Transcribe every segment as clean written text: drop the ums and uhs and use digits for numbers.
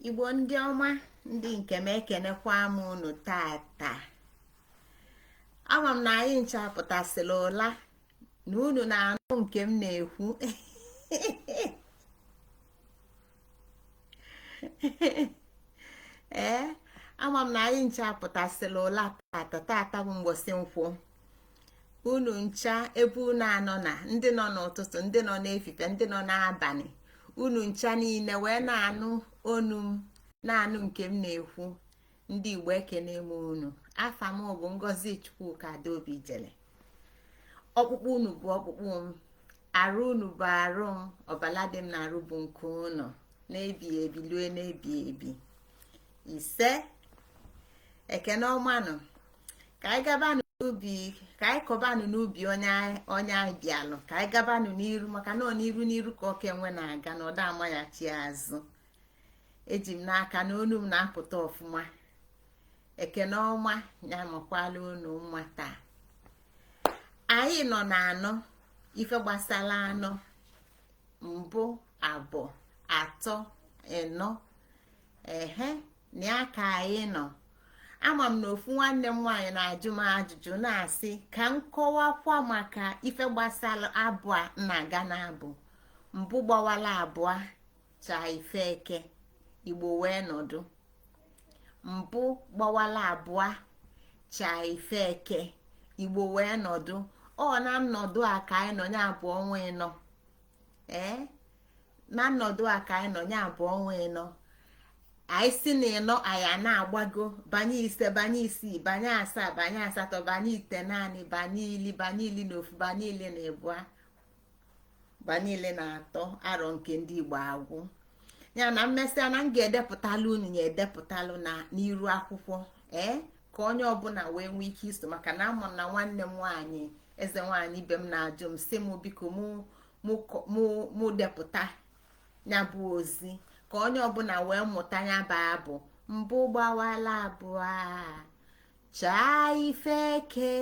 Igbo ndị ọma, ndị nke m, ekenekwa m unu tata. Ama m na anyị ncha pụtasịrị ụla na unu na-anụ nke m na-ekwu. Ee, ama m na anyị ncha pụtasịrị ụla tata. Tata bụ mgbọsị nkwọ. Unu ncha ebe unu anọ, na ndị nọ n'ụtụtụ, ndị nọ n'efife, ndị nọ n'abalị, unu ncha niile wee na-anụ onu m, na-anụ nke m na-ekwu. Ndị Igbo, ekene m unu. Afa m bụ Ngozi Chukwuka Adaobi Ijele. Ọkpụkpụ unu bụ ọkpụkpụ m, arụ unu bụ arụ m, ọbala dị m na arụ bụ nke unu, na-ebi ebi lue na-ebi ebi. Ise, ekene ọmanụ. Ka anyị gabanụ n'ubi, ka anyị kọbanụ n'ubi onye anyị bịalụ. Ka anyị gabanụ n'iru, maka na ọ n'iru n'iru ka ọka enwe na-aga na ọda ama ya chi azụ. Eji m n'aka na onu m na-apụta ọfụma. Ekene ọma ya makwala unu mma. Taa anyị nọ na anọ, ife gbasara anọ: mbụ, abụọ, atọ, ịnọ. Ehe, na ya ka anyị nọ. Ama m na ofu nwanne m nwaanyị na-ajụ m ajụjụ, na-asị ka m kọwakwa maka ife gbasara abụ a na-aga na-abụ mbụ gbawala abụọ chaa ife eke, Igbo wee nọdụ. Mbụ gbawala abụọ chaa ife eke, Igbo wee nọdụ. Ọ na nnọdụ a ka anyị nọ, ya bụ ọnwa ịnọ. Ee, na nnọdụ a ka anyị nọ, ya bụ ọnwa ịnọ. Anyị si na ịnọ, anyị a na-agbago banye ise, banye isii, banye asaa, banye asatọ, banye itenaanị, banye ili, banye 11, banye 12, banye 13. Arọ nke ndị Igbo agwụ ya na mmesịa na m ga-edepụtalụ unu ya, edepụtalụ na n'iru akwụkwọ, ee, ka onye ọbụla wee nwee ike iso, maka na ama na nwanne m nwaanyị, eze nwaanyị ibe m, na-ajụ m, si m biko mụ depụta ya bụ ozi ka onye ọbụla wee mụta ya bụ abụ mbụ gbawala abụọ chaa ife eke,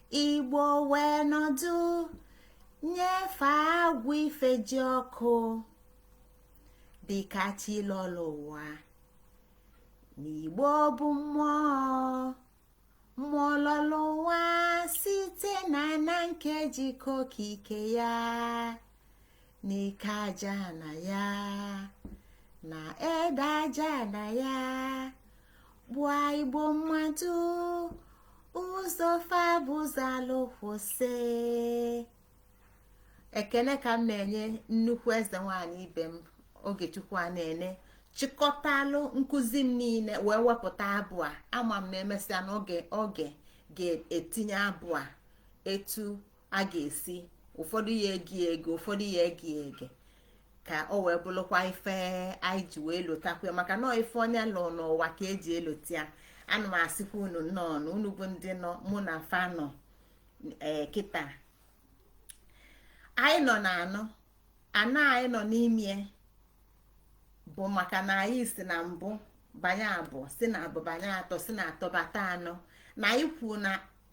Igbo wee nọdụ, nyefe agwụ ife ji ọkụ dịka chi lọlụ ụwa. N'Igbo bụ mmụọ, mmụọ lọlụ ụwa site na na nkeji okike ya, n'ike aja na ya na ede aja na ya gbụa Igbo mmadụ ụzọ fabụzalụ kwụsị. Ekene ka m na-enye nnukwu eze nwaanyị ibe m, Ogechukwu a na-ene chịkọtalụ nkụzi m niile wee wepụta abụ a. Ama m na emesịa n'oge oge ga-etinye abụ a etu a ga-esi, ụfọdụ ya egi ego, ụfọdụ ya egi ege, ka o wee bụrụkwa ife anyị ji wee lotakwa, maka na ife onye lụ n'ụwa ka eji elota ya. Ana m asịkwa unu nnọọ na unu bụ ndị nọ mụ na fa nọ. Ee, kịta anyị nọ na anọ anọ anyị nọ n'ime bụ maka na anyị si na mbụ banye abụọ, si na abụọ banye atọ, si na atọ bata anọ. Na anyị kwuo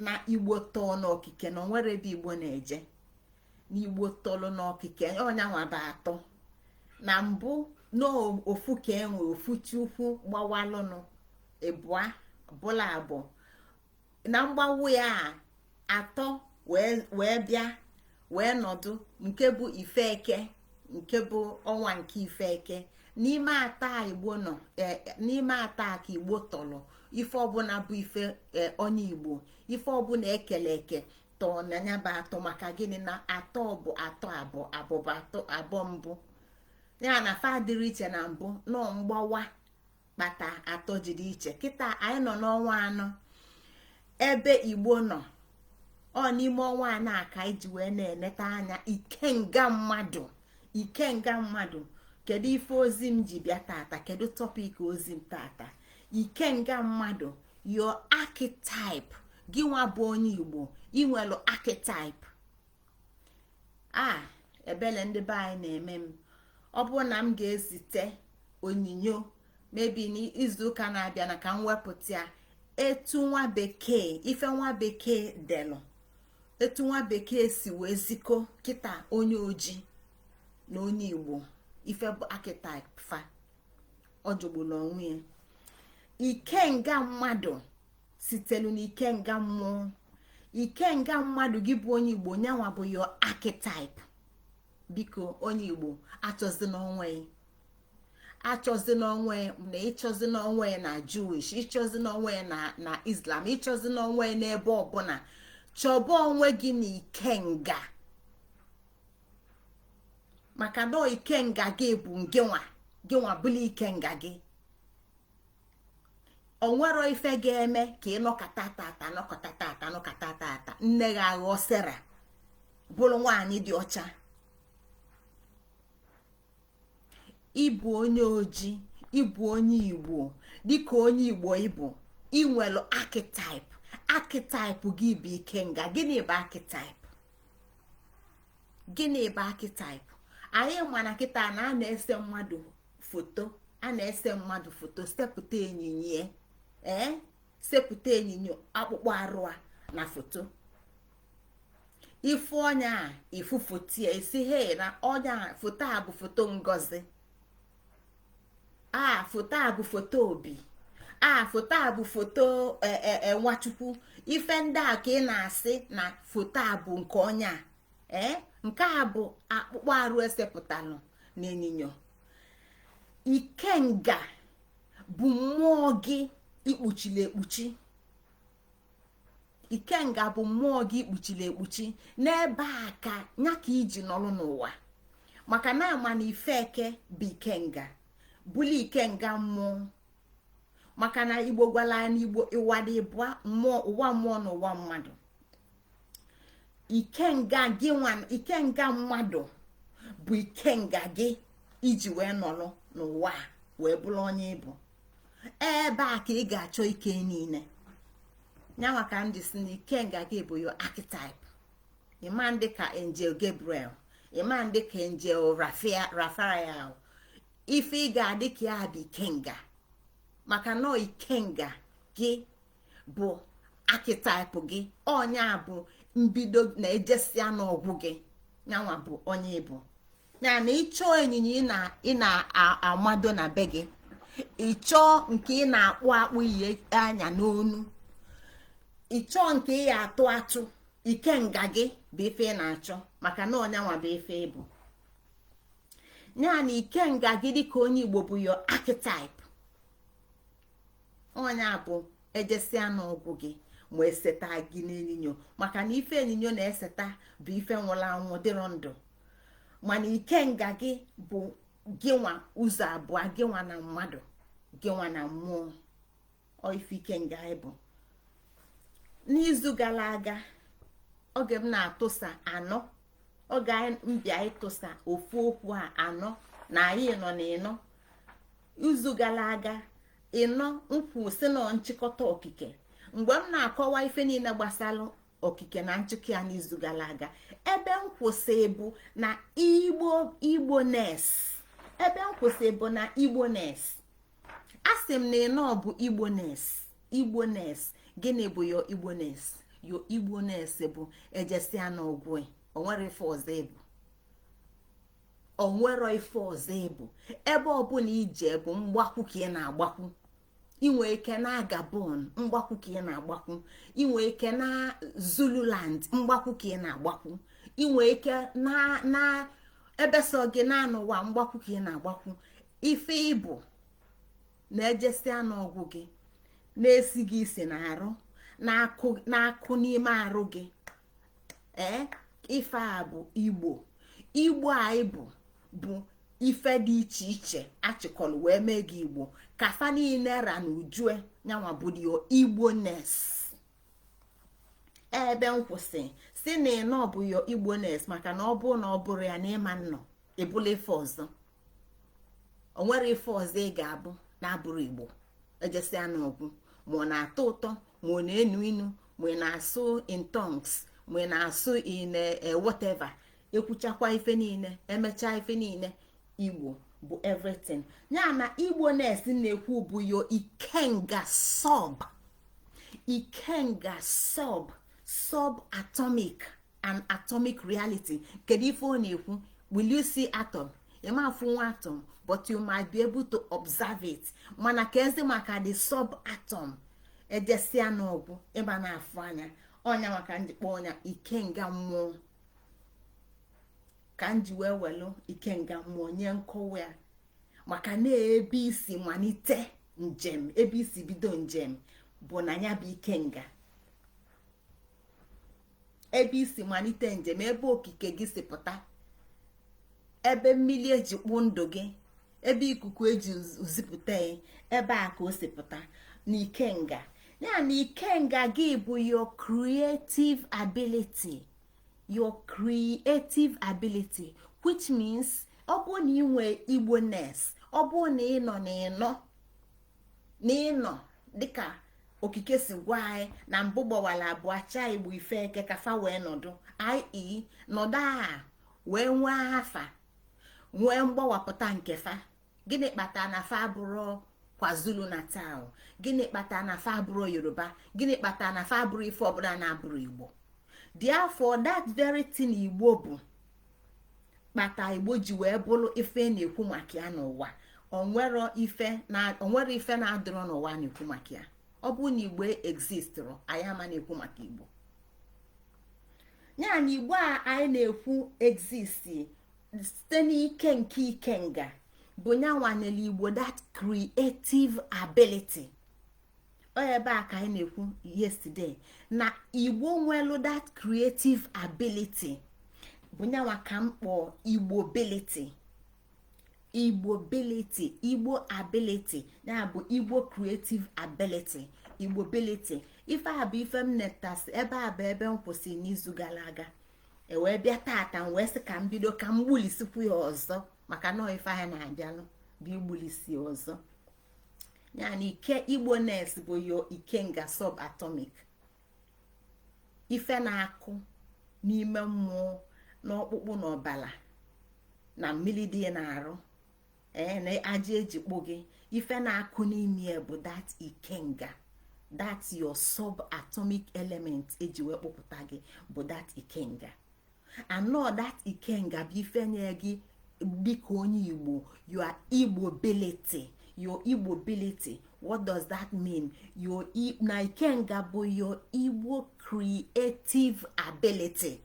na Igbo tọọ n'okike, na onwere ebe Igbo na-eje, na Igbo tọlụ n'okike. Ọnyanwa bụ atọ na mbụ n'ofu ka enwe ofu Chukwu gbawalụnụ ịbụa bụla abụọ na mgbawu ya atọ wee bịa wee nọdụ, nke bụ ife eke, nke bụ ọnwa nke ife eke. N'ime atọ a Igbo nọ, n'ime atọ a ka Igbo tọrọ. Ife ọbụla bụ ife onye Igbo, ife ọbụla ekele eke tọọ na ya bụ atọ. Maka gịnị? Na atọ bụ atọ, abụọ abụọ bụ atọ, abụọ mbụ ya na fa dịrị iche na mbụ nọ mgbawa kpata atọ jiri iche. Kịta anyị nọ n'ọnwa anọ ebe Igbo nọ. Ọ n'ime ọnwa anọ a ka anyị ji wee na-eneta anya ikenga mmadụ, ikenga mmadụ. Kedu ife ozi m ji bịa tata? Kedu topic ozi m tata? Ikenga mmadụ, your archetype. Gị nwa bụ onye Igbo, inwelu archetype a. Ebele ndị be anyị na-eme m. Ọ bụrụ na m ga-ezite onyinyo mebi n'izu ụka na-abịa na ka m wepụta ya, etu nwa bekee, ife nwa bekee delụ, etu nwa bekee si wee zikọ kịta onye ojii na onye Igbo, ife bụ archetype fa. Ọ jọgburu onwe ya. Ikenga mmadụ sitelu na ikenga mmụọ. Ikenga mmadụ gị bụ onye Igbo, nyanwa bụ your archetype. Biko, onye Igbo, achọzi n'onwe ya, achọzi n'onwe na ịchọzi n'onwe na Jewish, ịchọzi n'onwe na Islam, ịchọzi n'onwe n'ebe ọbụla. Chọba onwe gị na ikenga, maka na ikenga gị bụ ngịnwa. Gịnwa bụla ikenga gị. Onwero ife ga-eme ka ị nọkọta tata, nọkọta tata, nọkọta tata, nne gị aghọ Sera, bụrụ nwaanyị dị ọcha. Ịbụ onye oji, ịbụ onye Igbo, dịka onye Igbo ịbụ, inwelu archetype. Archetype gị bụ ikenga. Gịnị bụ archetype? Gịnị bụ archetype? Anyị ma na kịta na a na-ese mmadụ foto, a na-ese mmadụ foto, sepụta enyinye, ee, sepụta enyinyo akpụkpọ arụ a na foto. Ifu ọnya a, ifu foto ya, isi he na ọnya foto a bụ foto Ngozi, a foto a bụ foto Obi, a foto a bụ foto Nwachukwu. Ife ndị a ka ị na-asị na foto a bụ nke ọnya a. Ee, nke a bụ akpụkpọ arụ esepụtalụ n'enyinyo. Ikenga bụ mmụọ gị ikpuchiri ekpuchi. Ikenga bụ mmụọ gị ikpuchiri ekpuchi. N'ebe a ka nya ka iji nọrọ n'ụwa, maka na ama na ife eke bụ ikenga, bụli ikenga mmụọ, maka na Igbo gwara anyị na Igbo ịwa dị ịbụa: mmụọ, ụwa mmụọ na ụwa mmadụ. Ikenga gị nwa, ikenga mmadụ bụ ikenga gị iji wee nọrọ n'ụwa a, wee bụrụ onye ịbụ. Ebe a ka ị ga-achọ ike niile. Nyanwa ka m ji si na ikenga gị bụ your archetype. Ịma ndị ka Angel Gabriel, ịma ndị ka Angel Raphael. Ife ị ga-adị ka ya bụ ikenga, maka na ikenga gị bụ archetype gị. Ọnya bụ mbido na ejesia n'ọgwụ gị. Nyanwa bụ onye ịbụ ya. Na ịchọọ ịnyịnya ị na-amado na be gị, ịchọọ nke ị na-akpụ akpụ ihe anya n'onu, ịchọọ nke ị ya atụ atụ, ikenga gị bụ ife ị na-achọ, maka na ọnyanwa bụ ife ịbụ ya. Na ikenga gị dịka onye Igbo bụ your archetype. Ọnya bụ ejesia n'ọgwụ gị ma eseta gị n'enyinyo, maka na ife enyinyo na-eseta bụ ife nwụrụ anwụ, dịrọ ndụ. Mana ikenga gị bụ gịnwa ụzọ abụọ: gịnwa na mmadụ, gịnwa na mmụọ. Ọ ife ikenga bụ. N'izu gara aga, oge m na-atụsa anọ, oge mbịa ịtụsa ofu okwu a anọ na anyị nọ na ịnọ izu gara aga, ịnọ nkwu si nọ nchịkọta okike. Mgbe m na-akọwa ife niile gbasara okike na nchịkọ ya n'izu gara aga, ebe m kwụsị bụ na Igbo, Igboness. Ebe m kwụsị bụ na Igboness. A sị m na ịnọ bụ Igboness. Igboness, gịnị bụ your Igboness? Your Igboness bụ ejesia n'ọgwụ. Onwere ife ọzọ ịbụ, onwero ife ọzọ ịbụ. Ebe ọbụla ije bụ mgbakwu ka ị na-agbakwu. Inwe ike na Gabon, mgbakwu ka ị na-agbakwu. Inwe ike na Zululand, mgbakwu ka ị na-agbakwu. Inwe ike na ebe so gị na n'ụwa, mgbakwu ka ị na-agbakwu. Ife ịbụ na-ejesia n'ọgwụ gị na-esi gị isi na-arụ na-akụ n'ime arụ gị. Ee, ife a bụ Igbo. Igbo a ịbụ bụ ife dị iche iche achịkọrọ wee mee gị Igbo. Kafa niile ra na ujue, nyanwa bụ your Igboness. Ebe m kwụsị si na ịnọ bụ your Igboness, maka na ọ bụ na ọ bụrụ ya na ịma nnọ ebula ife ọzọ, o nwere ife ọzọ ị ga-abụ na-abụrụ Igbo. Ejesia n'ọgwụ, ma ọ na-atọ ụtọ, ma ọ na-enu inu, ma ị na-asụ in tongues, ma ị na-asụ in whatever, ekwuchakwa ife niile, emechaa ife niile, Igbo bụ everything. Ya na Igboness na-ekwu bụ your ikenga, sub ikenga, sub atomic and atomic reality. Kedu ife ọ na-ekwu? Will you see atom? Ịma afụ nwa atom. But you might be able to observe it. Mana ka ezi maka the subatom, ejesia n'ọgwụ ịba na-afụ anya ọnya, maka njikpọ ọnya ikenga mmụọ, ka m ji wee welu ikenga mmụọ nye nkọwa ya, maka na ebe isi malite njem, ebe isi bido njem bụ na ya bụ ikenga. Ebe isi malite njem, ebe okike gị si pụta, ebe mmiri eji kpụ ndụ gị, ebe ikuku eji zipụta ya, ebe a ka o si pụta na ikenga ya. Na ikenga gị bụ your creative ability, your creative ability, which means ọ bụ na ị nwee Igboness, ọ bụ na ị nọ na ịnọ dịka okike si gwa anyị na mbụ gbawara abụọ chaa Igbo ife eke ka fa wee nọdụ, ie nọdụ a wee nwee afa, nwee mgbawapụta nke fa. Gịnị kpatara na fa abụrụ KwaZulu Natal? Gịnị kpatara na fa abụrụ Yoruba? Gịnị kpatara na fa abụrụ ife ọbụla na-abụrụ Igbo? Therefore, that very thing Igbo bụ kpata Igbo ji wee bụrụ ife na-ekwu maka ya n'ụwa. Onwere ife na-adịrọ n'ụwa na-ekwu maka ya. Ọ bụrụ na Igbo existụrụ, anyị ama na-ekwu maka Igbo. Ya na Igbo a anyị na-ekwu exist site n'ike nke ikenga bụ nyanwanyere Igbo that creative ability. Ọ ebe a ka anyị na-ekwu yesterday na Igbo nwelu that creative ability bụ nyanwa ka m kpọọ Igbobility. Igbobility, Igbo ability, ya bụ Igbo creative ability, Igbobility. Ife a bụ ife m netasị ebe a bụ ebe m kwụsị n'izu gara aga. Ewee bịa tata, m wee sị ka m bido, ka m gbulisikwu ya ọzọ, maka na ife anyị na-abịalụ bụ igbulisi ọzọ. Ya na ike Igboness bụ yo ikenga subatomic, ife na-akụ n'ime mmụọ, n'ọkpụkpụ na ọbala na mmiri dị na-arụ, ee, na aja eji kpụ gị. Ife na-akụ n'ime bụ that ikenga, that your subatomic element eji wee kpụpụta gị bụ that ikenga. Anọ that ikenga bụ ife nye gị dịka onye Igbo your Igbobility. Your Igbobility, what does that mean? Your na ikenga bụ your Igbo creative ability.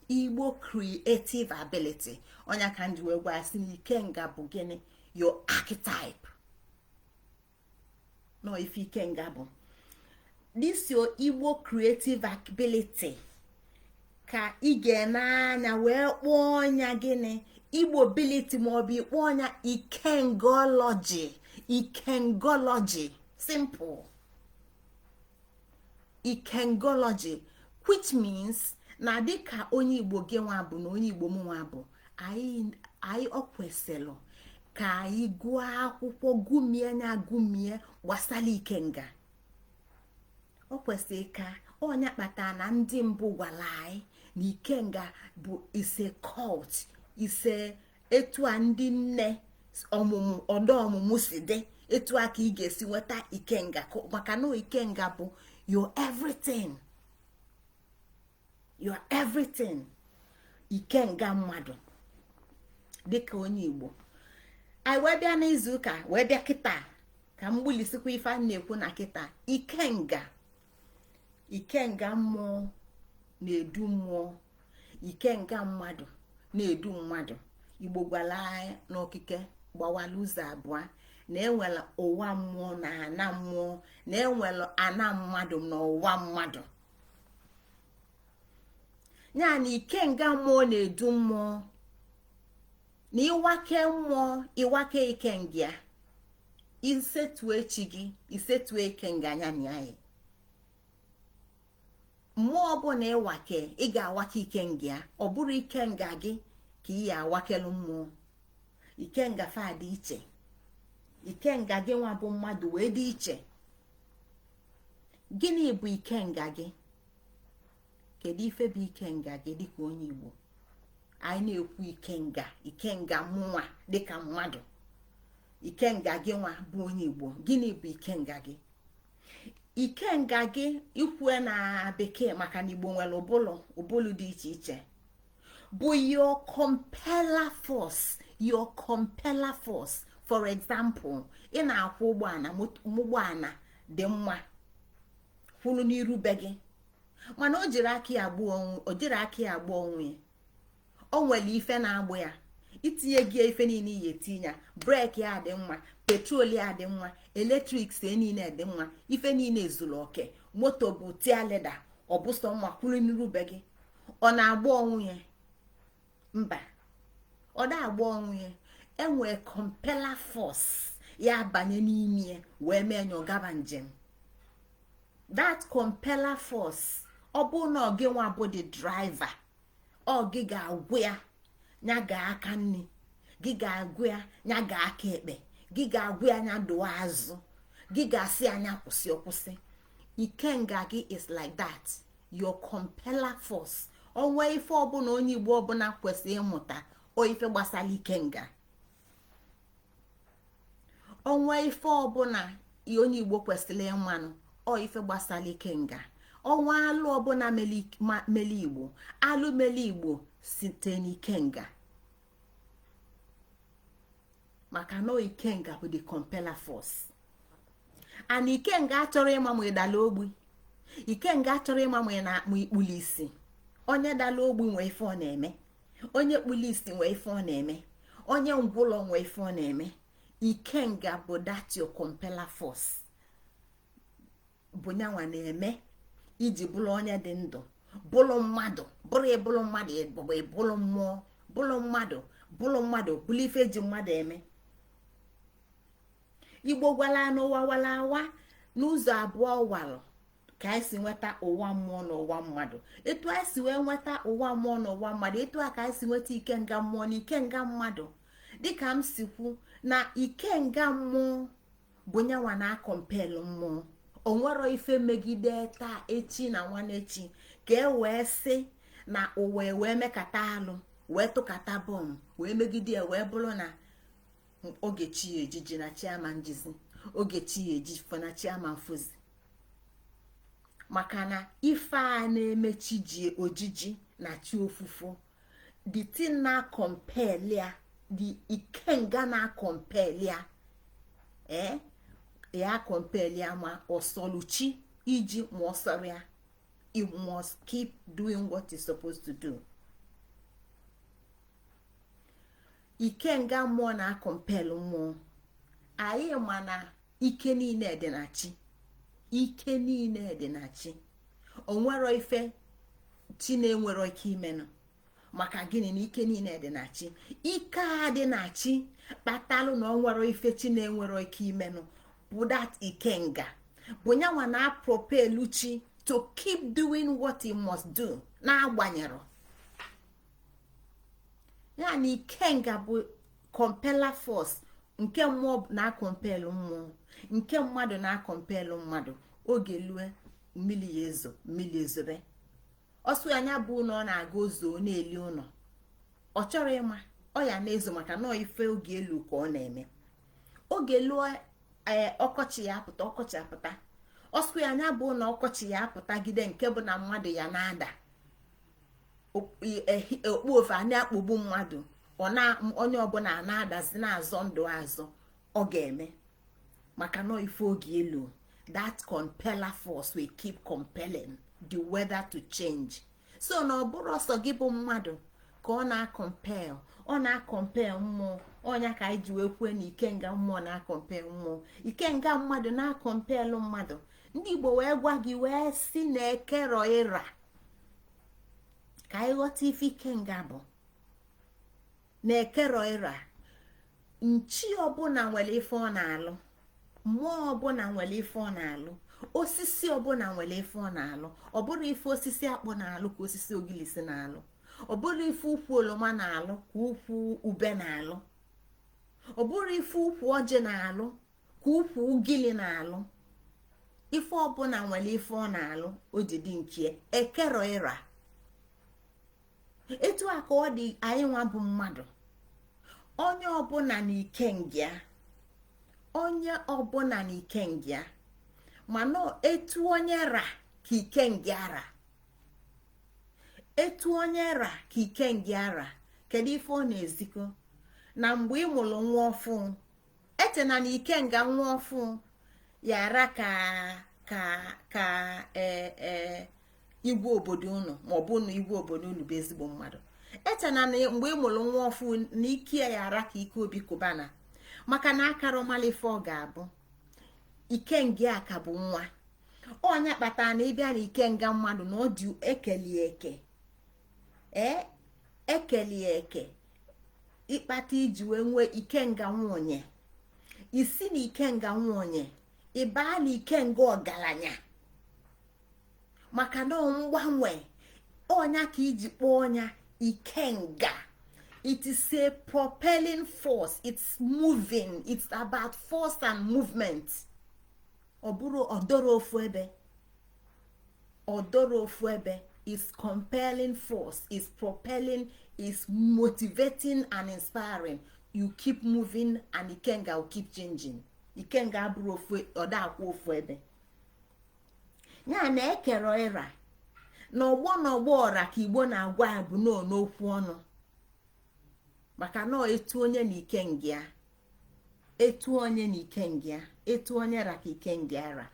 Igbo creative ability, onye ka m ji wee gwa sị na ikenga bụ gịnị? Your archetype. No, ife ikenga bụ this your Igbo creative ability ka ị ga-ene anya wee kpọọ ọnya gịnị? Igbobility, maọbụ ịkpọ ọnya ikengology. Ikengology, simple, ikengology, which means na dịka onye Igbo gị nwa bụ na onye Igbo m nwa bụ anyị, ọ kwesịrị ka anyị gụọ akwụkwọ, gụmie anya, gụmie gbasara ikenga. Ọ kwesịrị ka ọnya kpatara na ndị mbụ gwara anyị na ikenga bụ ise cult, ise etu a ndị nne ọmụmụ ọdọ ọmụmụ si dị, etu a ka ị ga-esi nweta ikenga, maka na ikenga bụ your everything, your everything. Ikenga mmadụ dịka onye Igbo anyị wee bịa n'izu ụka, wee bịa kịta ka m gbulisikwa ife a na-ekwu na kịta. Ikenga, ikenga mmụọ na-edu mmụọ, ikenga mmadụ na-edu mmadụ. Igbo gwara anyị n'okike gbawara ụzọ abụọ, na enwere ụwa mmụọ na ana mmụọ, na enwere ana mmadụ na ụwa mmadụ. Ya na ikenga mmụọ na-edu mmụọ, na ịwake mmụọ, ịwake ikenga ya, isetue echi gị, isetue ikenga anya na ya. Mmụọ ọbụla ịwake, ị ga-awake ikenga ya. Ọ bụrụ ikenga gị ka ị ya awakelu mmụọ, ikenga fa dị iche. Ikenga gị nwa bụ mmadụ wee dị iche. Gịnị bụ ikenga gị? Kedu ife bụ ikenga gị dịka onye Igbo? Anyị na-ekwu ikenga, ikenga mụnwa dịka mmadụ, ikenga gị nwa bụ onye Igbo, gịnị bụ ikenga gị? Ikenga gị ikwue na bekee, maka na Igbo nwere ụbụlụ, ụbụlụ dị iche iche. Bụ your compeller force, your compeller force. For example, ị na-akwụ ụgbọala, ụgbọala dị mma kwụrụ n'iru be gị, mana o jiri aka ya gbuo onwe, o jiri aka ya gbuo onwe ya. O nwere ife na-agbụ ya. Itinye gị ife niile iyi etinye ya, brake ya dị mma, petrol ya dị mma, electrics niile dị mma, ife niile zuru oke, moto bụ tia leda, ọ bụ sọ mma kwụrụ n'iru be gị. Ọ na-agba onwe ya? Mba, ọ da-agba onwe ya. Enwee compeller force ya banye n'ime ya wee mee nya ọgaba njem. That compeller force, ọ bụ na ọ gị nwa bụ the driver, ọ gị ga-agwụ ya nya gaa aka nri, gị ga-agwụ ya nya gaa aka ekpe, gị ga-agwụ ya nya dụọ azụ, gị ga-asị anya kwụsị, ọkwụsị. Ikenga gị is like that, your compeller force. Onwe ife ọbụla onye Igbo ọbụla kwesịrị ịmụta, o ife gbasara ikenga. Onwe ife ọbụla onye Igbo kwesịrị ịmanụ, ọ ife gbasara ikenga. Ọnwa alụ ọbụla mele Igbo, alụ mele Igbo site n'ikenga, maka na ikenga bụ the compeller force. And ikenga achọrọ ịma ma ịdala ogbi, ikenga achọrọ ịma ma ị na-akpụ ikpuli isi. Onye dala ogbi nwee ife ọ na-eme, onye kpuli isi nwee ife ọ na-eme, onye ngwụlọ nwee ife ọ na-eme. Ikenga bụ that your compeller force, bụ nyanwa na-eme iji bụrụ onye dị ndụ, bụrụ mmadụ, bụrụ ịbụrụ mmadụ, bụ ịbụrụ mmụọ, bụrụ mmadụ, bụrụ mmadụ, bụrụ ife eji mmadụ eme. Igbo gwala n'ụwa wala awa n'ụzọ abụọ walụ ka anyị si nweta ụwa mmụọ na ụwa mmadụ. Etu anyị si wee nweta ụwa mmụọ na ụwa mmadụ, etu a ka anyị si nweta ikenga mmụọ na ikenga mmadụ. Dịka m si kwu, na ikenga mmụọ bụ nyanwa na acompel mmụọ. Onwero ife megide taa, echi na nwanne echi ka e wee sị na ụwa wee mekata alụ, wee tụkata bomb, wee megide ya, wee bụrụ na oge chi ya ejiji na chi ama njizi, oge chi ya eji fo na chi ama mfozi. Maka na ife a na-eme chi ji ojiji na chi ofufo, the thing na compel ya, the ikenga na compel ya, ee, ya compel ya, ma ọsọluchi iji ma ọsọrọ ya, you must keep doing what you're supposed to do. Ikenga mmụọ na acompel mmụọ. Anyị ma na ike niile dị na chi, ike niile dị na chi. Onwero ife chi na-enwero ike imenụ. Maka gịnị? Na ike niile dị na chi. Ike a dị na chi kpatalụ na onwero ife chi na-enwero ike imenụ bụ that ikenga, bụ nyanwa na propelu chi to keep doing what he must do na-agbanyere ya. Na ikenga bụ compeller force. Nke mmụọ na-acompel mmụọ, nke mmadụ na-acompel mmadụ. Oge lue, mmiri ya ezo, mmiri ezobe. Ọsụ anya bụ na ọ na-aga ozo na-eli ụlọ, ọ chọrọ ịma ọ ya na-ezo, maka na ife oge elu ka ọ na-eme. Oge lụọ, ee, ọkọchị ya apụta, ọkọchị apụta. Ọsụ ya anya bụ na ọkọchị ya apụtagide, nke bụ na mmadụ ya na-ada okpu ofe a na-akpọgbu mmadụ, onye ọbụla na-adazi na-azọ ndụ azọ, ọ ga-eme maka na ife oge elu. That compeller force will keep compelling the weather to change. So na ọ bụrụ ọsọ gị bụ mmadụ ka ọ na-acompel, ọ na-acompel mmụọ. Ọnya ka anyị ji wee kwue na ikenga mmụọ na-acompel mmụọ, ikenga mmadụ na-acompel mmadụ. Ndị Igbo wee gwa gị wee si na ekero ịra ka anyị ghọta ife ikenga bụ. Na ekero ịra, nchi ọbụla nwere ife ọ na-alụ, mmụọ ọbụla nwere ife ọ na-alụ, osisi ọbụla nwere ife ọ na-alụ. Ọ bụrụ ife osisi akpụ na-alụ ka osisi ogilisi na-alụ, ọ bụrụ ife ukwu oroma na-alụ ka ukwu ube na-alụ, ọ bụrụ ife ukwu ọjị na-alụ ka ukwu ugili na-alụ. Ife ọbụla nwere ife ọ na-alụ o ji dị nke ekero ịra. Etu a ka ọ dị anyị nwa bụ mmadụ. Onye ọbụla na ikenga, onye ọbụla na ikenga, mana etu onye ra ka ikenga ra. Etu onye ra ka ikenga ara. Kedu ife ọ na-ezikọ? Na mgbe ị mụrụ nwa ọfụ, echena na ikenga nwa ọfụ yara ka ee igwe obodo unu, maọbụ na igwe obodo unu bụ ezigbo mmadụ. Echena na mgbe ị mụrụ nwa ọfụ na ike ya yara ka ike Obi Cubana, maka na akara ọmalife ọ ga-abụ. Ikenga a ka bụ nwa. Ọnya kpatara na ịbịa na ikenga mmadụ na ọ dị ekeli eke, ee, ekeli eke ịkpata iji wee nwee ikenga nwunye isi na ikenga nwunye ịbaa na ikenga ọgaranya, maka na mgbanwe ọnya ka iji kpọọ ọnya ikenga. It is a propelling force. It's moving. It's about force and movement. Ọ bụrụ ọdọrọ ofu ebe, ọdọrọ ofu ebe. Is compelling force, is propelling, is motivating and inspiring. You keep moving and ikenga will keep changing. Ikenga abụrụ ofu, ọda akwụ ofu ebe. Ya na ekere ịra na ọgbọ na ọgbọ ọra ka Igbo na-agwa ya bụ n'okwu ọnụ, maka na etu onye na ikenga ya, etu onye na ikenga ya, etu onye ra ka ikenga ra.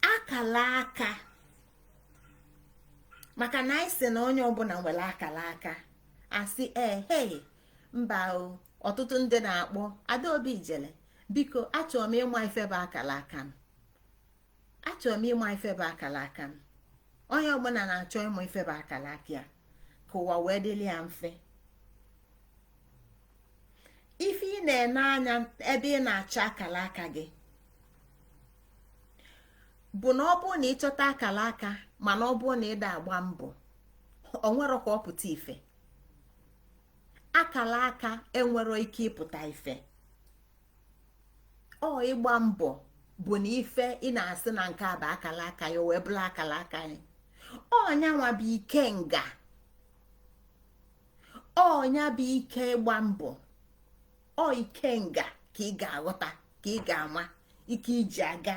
Akala aka, maka na anyị sị na onye ọbụla nwere akala aka. Asị ee, hei, mba o. Ọtụtụ ndị na-akpọ Adaobi Ijele, biko, achọrọ m ịma ife bụ akala aka m, achọrọ m ịma ife bụ akala aka m. Onye ọbụla na-achọ ịmụ ife bụ akala aka ya ka ụwa wee dịrị ya mfe. Ife ị na-ene anya ebe ị na-achọ akala aka gị bụ na ọ bụrụ na ịchọta akala aka, mana ọ bụrụ na ịda agba mbọ, ọ nwero ka ọ pụta ife. Akala aka enwero ike ịpụta ife. Ọ ịgba mbọ bụ na ife ị na-asị na nke a bụ akala aka ya wee bụrụ akala aka ya. Ọnyanwa bụ ike nga, ọnya bụ ike ịgba mbọ. Ọ ike nga ka ị ga-aghọta, ka ị ga-ama ike iji aga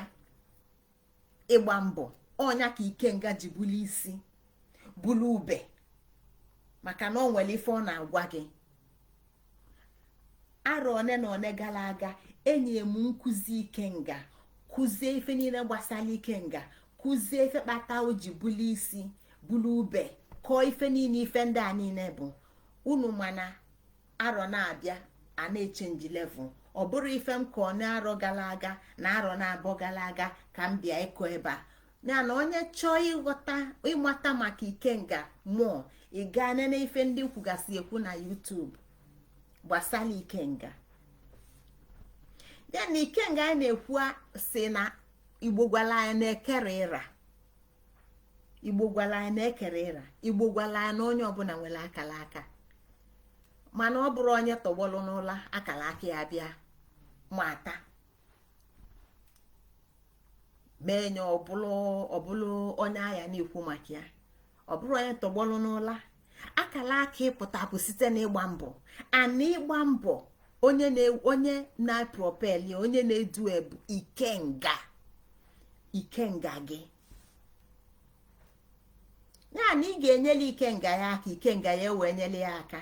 ịgba mbọ. Ọnya ka ikenga ji bulu isi bulu ube, maka na ọ nwere ife ọ na-agwa gị. Arọ one na one gara aga, enyi m nkụzi ikenga, kụzie ife niile gbasara ikenga, kụzie ife kpata o ji bulu isi bulu ube, kọọ ife niile, ife ndị a niile bụ unu. Mana arọ na-abịa, a na-echange level. Ọ bụrụ ife m kọọ na-arọ gara aga na arọ na-abụọ gara aga ka m bịa ịkọ ebe a. Ya na onye chọọ ịghọta, ịmata maka ikenga mmụọ, ị gaa nene ife ndị kwugasị ekwu na YouTube gbasara ikenga. Ya na ikenga anyị na-ekwu si na Igbo gwara anyị na ekere ịra, Igbo gwara anyị na ekere ịra, Igbo gwara anyị na onye ọbụla nwere akara aka. Mana ọ bụrụ onye tọgbọlụ n'ụla, akara aka ya bịa mata mee nye ọbụlụ onye agha na-ekwu maka ya. Ọ bụrụ onye tọgbọlụ n'ụla, akara aka ịpụta bụ site n'ịgba mbọ. Ana ịgba mbọ, onye onye na-propel ya, onye na-edu ebu ikenga, ikenga gị. Ya na ị ga-enyere ikenga ya aka, ikenga ya wee nyere ya aka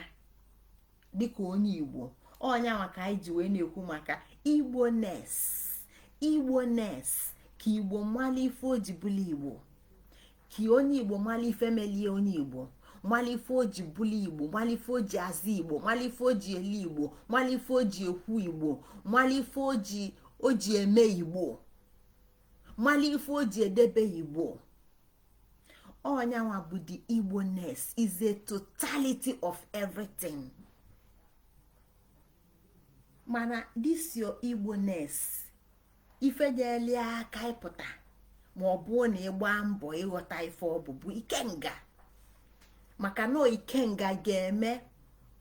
dịka onye Igbo. Ọnya maka anyị ji wee na-ekwu maka Igboness. Igboness ka Igbo mala ife o ji bụla Igbo, ka onye Igbo mala ife melie onye Igbo, mala ife o ji bụla Igbo, mala ife o ji azụ Igbo, mala ife o ji ele Igbo, mala ife o ji ekwu Igbo, mala ife o ji eme Igbo, mala ife o ji edebe Igbo. Ọnyanwa bụ the Igboness is a totality of everything. Mana this your Igboness, ife nyele aka ịpụta, ma ọ bụ na ịgba mbọ ịghọta ife ọ bụ bụ ikenga, maka na ikenga ga-eme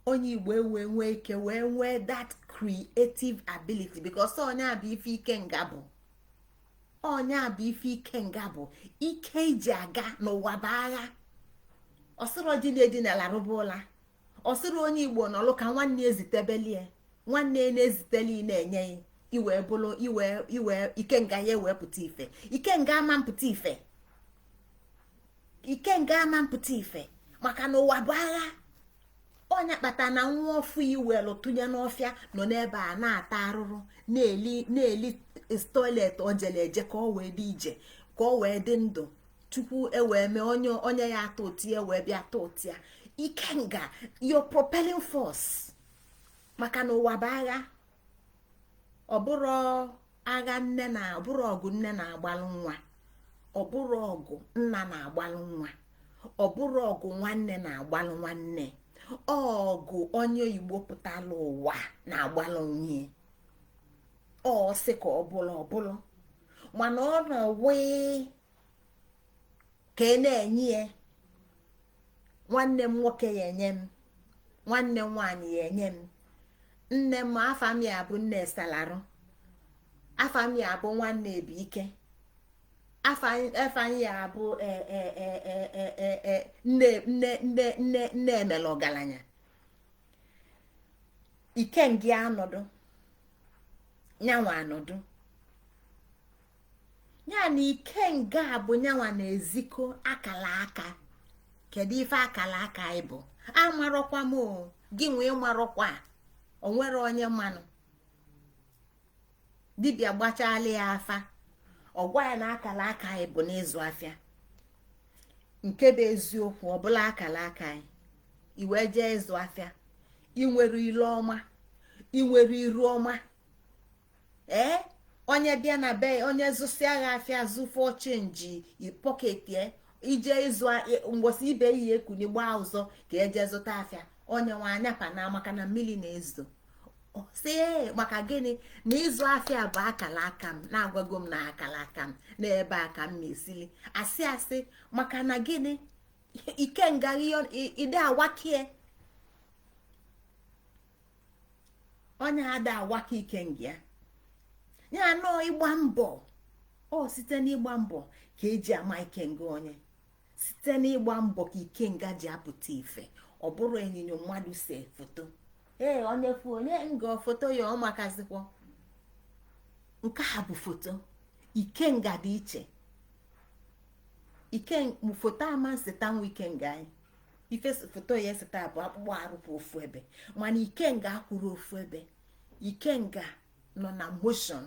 onye Igbo wee nwee ike wee nwee that creative ability, because onye bụ ife ikenga bụ, onye bụ ife ikenga bụ ike iji aga n'ụwa bụ agha. Ọsịrọ dị na-edina larụba ụla, ọsịrị onye Igbo nọlụ ka nwanne ezitebelie, nwanne na-eziteli na-enye ya iwee bụrụ iwe iwe ikenga ya ewee pụta ife. Ikenga ama mpụta ife. Ikenga ama mpụta ife, maka na ụwa bụ agha. Onye kpata na nwa ọfụ iwelu tụnye n'ọfịa nọ n'ebe a na-ata arụrụ, na-eli na-eli toilet, o jele eje ka ọ wee dị ije, ka ọ wee dị ndụ, tupu e wee mee onye onye ya atọ ụtụ ya wee bịa tọ ụtụ ya. Ikenga, your propelling force, maka na ụwa bụ agha. Ọ bụrụ agha nne na, ọ bụrụ ọgụ nne na-agbalụ nwa, ọ bụrụ ọgụ nna na-agbalụ nwa, ọ bụrụ ọgụ nwanne na-agbalụ nwanne, ọgụ onye Igbo pụtala ụwa na-agbalụ onye ọ sị ka ọ bụrụ ọbụlụ, mana ọ nọ wee ka ị na-enye ya. Nwanne m nwoke ya enye m, nwanne m nwaanyị ya enye m, nne m, afa m ya bụ nne salarụ, afa m ya bụ nwanne Ebuike, afa anyị ya bụ nne nne nne nne nne emela ọgaranya. Ikengi anọdụ nyanwa anọdụ ya na ikenga bụ nyanwa na-ezikọ akala aka. Kedu ife akala aka anyị bụ? Amarọkwa m o, gị nwee marọkwa. Onwere onye mmanụ dibịa gbachala ya afa, ọ gwa ya na akala aka anyị bụ n'ịzụ afịa. Nke bụ eziokwu, ọbụla akala aka anyị iwee jee ịzụ afịa, inwere ilu ọma, inwere iru ọma. Ee, onye bịa na be onye zụsịa gha afịa, zụfọ change pocket, ije ịzụ mgbọsị ibe iyi ekuni gbaa ụzọ ka eje zụta afịa, onye nwe anya pa na maka na mmiri na-ezo si maka gịnị na ịzụ afịa bụ akala aka m. Na-agwago m na akala aka m n'ebe a ka m na-esili asị asị, maka na gịnị? Ikenga ide awakie, onye ada awaka ikenga ya ya nọọ ịgba mbọ. Ọ site n'ịgba mbọ ka eji ama ikenga onye, site n'ịgba mbọ ka ikenga ji apụta ife. Ọ bụrụ ịnyịnya mmadụ se foto, ee, onye fu onye nga foto ya, ọ makazikwa nke a bụ foto. Ikenga dị iche. Ike foto ama nsetanwu ikenga anyị. Ife foto ya eseta bụ akpụkpọ arụ kwụ ofu ebe, mana ikenga akwụrụ ofu ebe. Ikenga nọ na motion,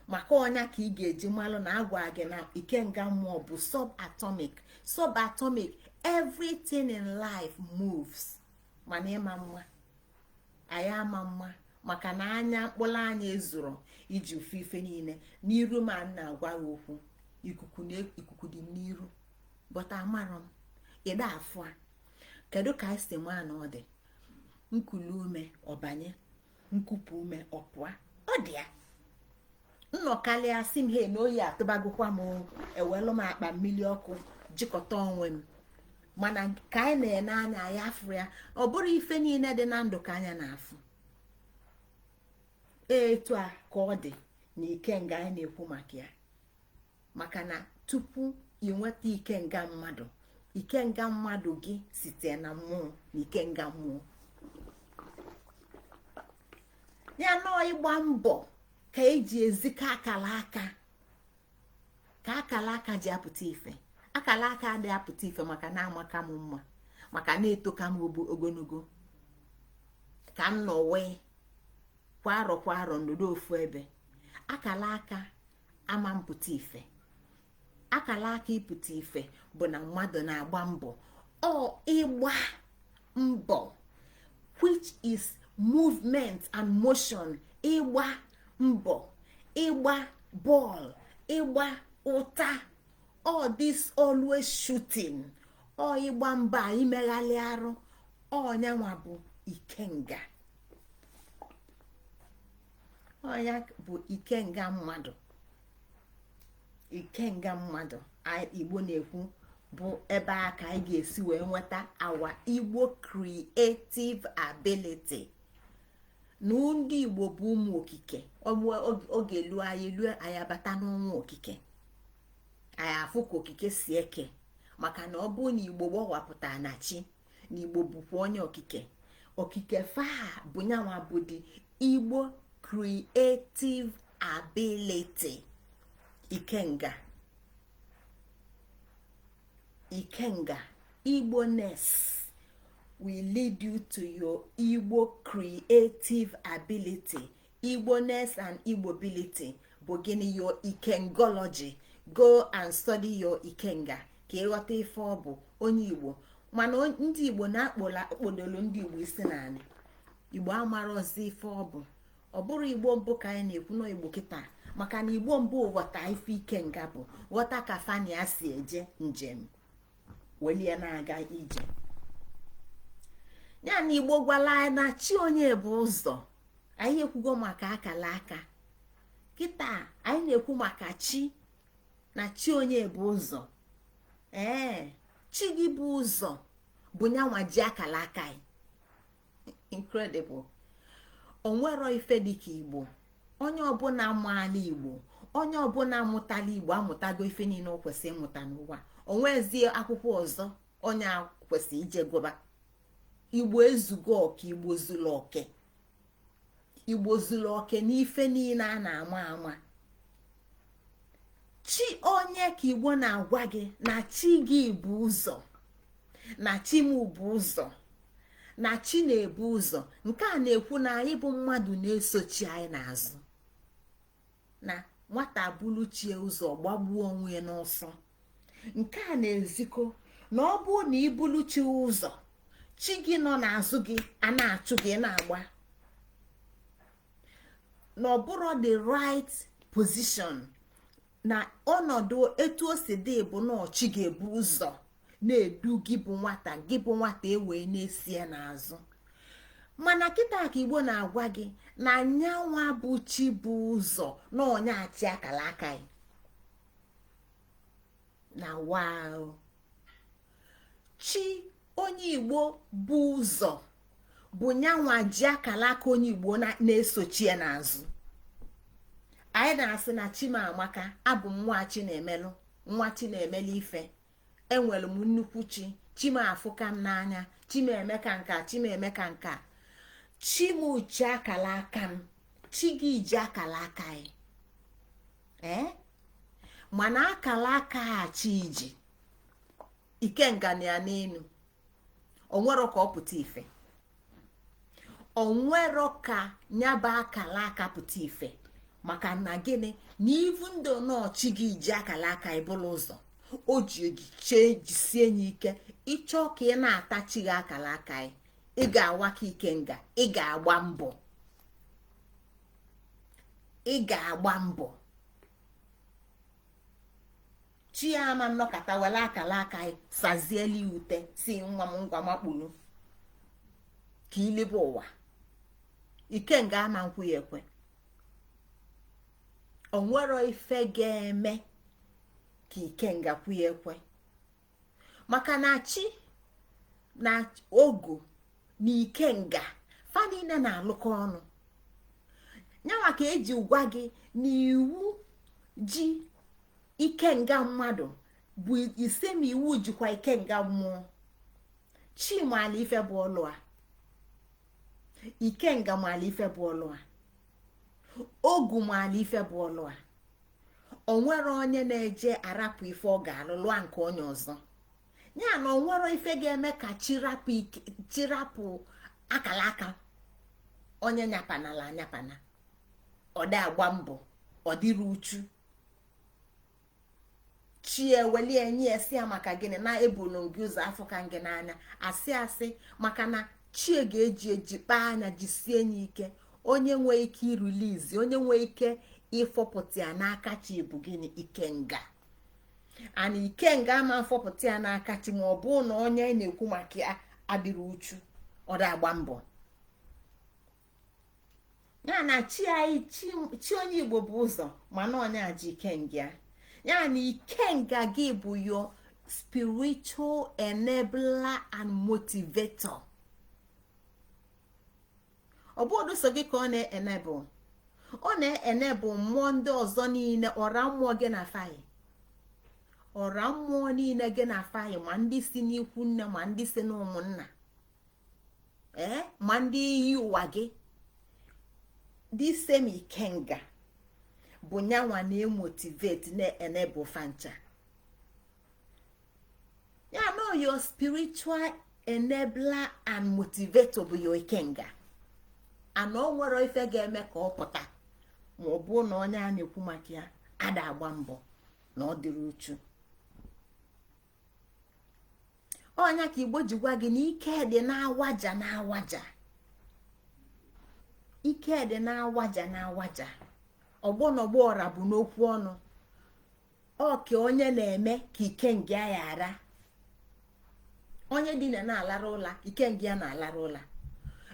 maka ọnya ka ị ga-eji malụ na agwa gị na ikenga mmụọ bụ subatomic. Subatomic, everything in life moves, mana ịma mma anyị ama mma, maka na anya mkpụrụ anya ezuru iji ofu ife niile n'iru. Ma m na-agwa gị okwu, ikuku na ikuku dị m n'iru, bọta amarọ m ịda afụ a. Kedu ka anyị si maa na ọ dị nkulu ume ọbanye, nkupụ ume ọpụa? Ọ dị ya nnọkalịa sị m he na oyi atụbagokwa m, ewelu m akpa mmiri ọkụ jikọta onwe m. Mana ka anyị na-ene anya ya afụ ya, ọ bụrụ ife niile dị na ndụ ka anya na-afụ. Etu a ka ọ dị na ikenga anyị na-ekwu maka ya, maka na tupu ị nweta ikenga mmadụ, ikenga mmadụ gị site na mmụọ na ikenga mmụọ ya nọọ ịgba mbọ ka eji ezikọ akala aka, ka akala aka ji apụta ife. Akala aka adịghị apụta ife maka na amaka m mma, maka na-etoka m ogologo, ka m nọ wee kwa arọ kwa arọ nọdụ ofu ebe. Akala aka ama mpụta ife. Akala aka ịpụta ife bụ na mmadụ na-agba mbọ. Ọ ịgba mbọ, which is movement and motion, ịgba mbọ, ịgba bọọlụ, ịgba ụta, all this always shooting, ọ ịgba mbọ a, imeghalị arụ, ọnyanwa bụ ikenga. Ọnya bụ ikenga mmadụ. Ikenga mmadụ Igbo na-ekwu bụ ebe a ka anyị ga-esi wee nweta our Igbo creative ability. Na ndị Igbo bụ ụmụ okike. Oge luo, anyị lue, anyị abata n'ọnwa okike, anyị afụ ka okike si eke, maka na ọ bụrụ na Igbo gbawapụta na chi na Igbo bụkwa onye okike. Okike faa bụ nyanwa bụ dị Igbo creative ability, ikenga. Ikenga, Igboness will lead you to your Igbo creative ability. Igboness and Igbobility bụ gịnị? Your Ikengology. Go and study your Ikenga ka ịghọta ife ọ bụ onye Igbo. Mana ndị Igbo na-akpọla akpọdolu ndị Igbo isi naanị Igbo amarọzi ife ọ bụ. Ọ bụrụ Igbo mbụ ka anyị na-ekwu na Igbo kịta, maka na Igbo mbụ ghọta ife Ikenga bụ, ghọta ka fania si eje njem, welie na-aga ije ya. Na Igbo gwala anyị na chi onye bụ ụzọ. Anyị ekwugo maka akala aka. Kịta anyị na-ekwu maka chi, na chi onye bụ ụzọ. Ee, chi gị bụ ụzọ bụ nyanwa ji akala aka anyị. Incredible. Onwero ife dịka Igbo. Onye ọbụla maala Igbo, onye ọbụla mụtala Igbo, amụtago ife niile o kwesịrị ịmụta n'ụwa. Onwezie akwụkwọ ọzọ onye a kwesịrị ije gụba. Igbo ezugo ọka. Igbo zuru oke. Igbo zuru oke n'ife niile a na-ama ama. Chi onye ka Igbo na-agwa gị na chi gị bụ ụzọ, na chi m bụ ụzọ, na chi na-ebu ụzọ. Nke a na-ekwu na anyị bụ mmadụ na-eso chi anyị n'azụ. Na nwata bulu chie ụzọ, gbagbuo onwe ya n'ọsọ. Nke a na-ezikọ na ọ bụrụ na ibulu chi ụzọ, chi gị nọ n'azụ gị a na-achụ gị na-agba, na ọ bụrụ the right position na ọnọdụ etu o si dị bụ na chi ga-ebu ụzọ na-edu gị bụ nwata, gị bụ nwata ewee na-esi ya n'azụ. Mana kịta ka Igbo na-agwa gị na nyanwa bụ chi bụ ụzọ, na onye achị akara aka ya na wow. Chi onye Igbo bụ ụzọ bụ nyanwa ji akara aka onye Igbo na-esochi ya n'azụ. Anyị na-asị na chi m amaka, abụ m nwa chi na-emelụ, nwa chi na-emelu ife. Enwere m nnukwu chi. Chi m afụka m n'anya, chi m emeka nka, chi m emeka nka, chi m ji akara aka m. Chi gị ji akara aka anyị. Ee, mana akara aka a chi ji ikenga na ya n'elu, onwero ka ọ pụta ife, onwero ka nyaba akara aka pụta ife. Maka na gịnị? Na ivu ndị nọọchi gị ji akara aka ịbụla ụzọ, o ji ejiche jisie ya ike. Ịchọ ka ị na-ata chi gị akara aka, ị ga-awaka ikenga, ị ga-agba mbọ, ị ga-agba mbọ. Chi ya ama nnọkọta were akara aka sazieli ute si nwa m, ngwa makpulu ka ilebe ụwa. Ikenga ama nkwụ ya ekwe. Onwero ife ga-eme ka ikenga kwu ya ekwe, maka na chi na ogu na ikenga fa niile na-alụkọ ọnụ. Nyanwa ka eji gwa gị na iwu ji ikenga mmadụ bụ ise, ma iwu jikwa ikenga mmụọ. Chi maala ife bụ ọlụ a, ikenga maala ife bụ ọlụ a, ogu maala ife bụ ọlụ a. Onwere onye na-eje arapụ ife ọ ga-alụ lụa nke onye ọzọ. Ya na onwere ife ga-eme ka chirapụ akala aka onye nyapanala anyapana. Ọ dị agba mbọ, ọ dịrị uchu. Chi ewelie nye esi ya. Maka gịnị? Na ebulu gị ụzọ, afọ ka gị n'anya asị asị, maka na chie ga-eji eji kpaa anya jisie ya ike. Onye nwee ike irilizi, onye nwee ike ịfọpụta ya n'aka chi bụ gịnị? Ikenga. Ana ikenga ama mfọpụta ya n'aka chi ma ọ bụ na onye na-ekwu maka ya adịrị uchu, ọ dị agba mbọ. Ya na chi anyị, chi onye Igbo bụ ụzọ, mana onye a ji ikenga ya. Ya na ikenga gị bụ your spiritual enabler and motivator. Ọ bụrụ so gị ka ọ na-enable, ọ na-enable mmụọ ndị ọzọ niile, ọra mmụọ gị na fayi, ọra mmụọ niile gị na fayi, ma ndị si n'ikwu nne, ma ndị si n'ụmụnna, ee, ma ndị iyi ụwa gị. Dị same ikenga bụ nyanwa na-emotivate, na-enable fancha. Your spiritual enabler and motivator bụ your ikenga. Ana o nwere ife ga-eme ka ọ pụta ma ọ bụ na onye a na-ekwu maka ya ada agba mbọ na ọ dịrị uchu. Ọnya ka Igbo ji gwa gị na ike dị na-awaja na-awaja, ike dị na-awaja na-awaja. Ọgbọ na ọgbọ ọra bụ n'okwu ọnụ ọka onye na-eme ka ikenga ya ara. Onye dina na-alara ụla, ikenga ya na-alara ụla.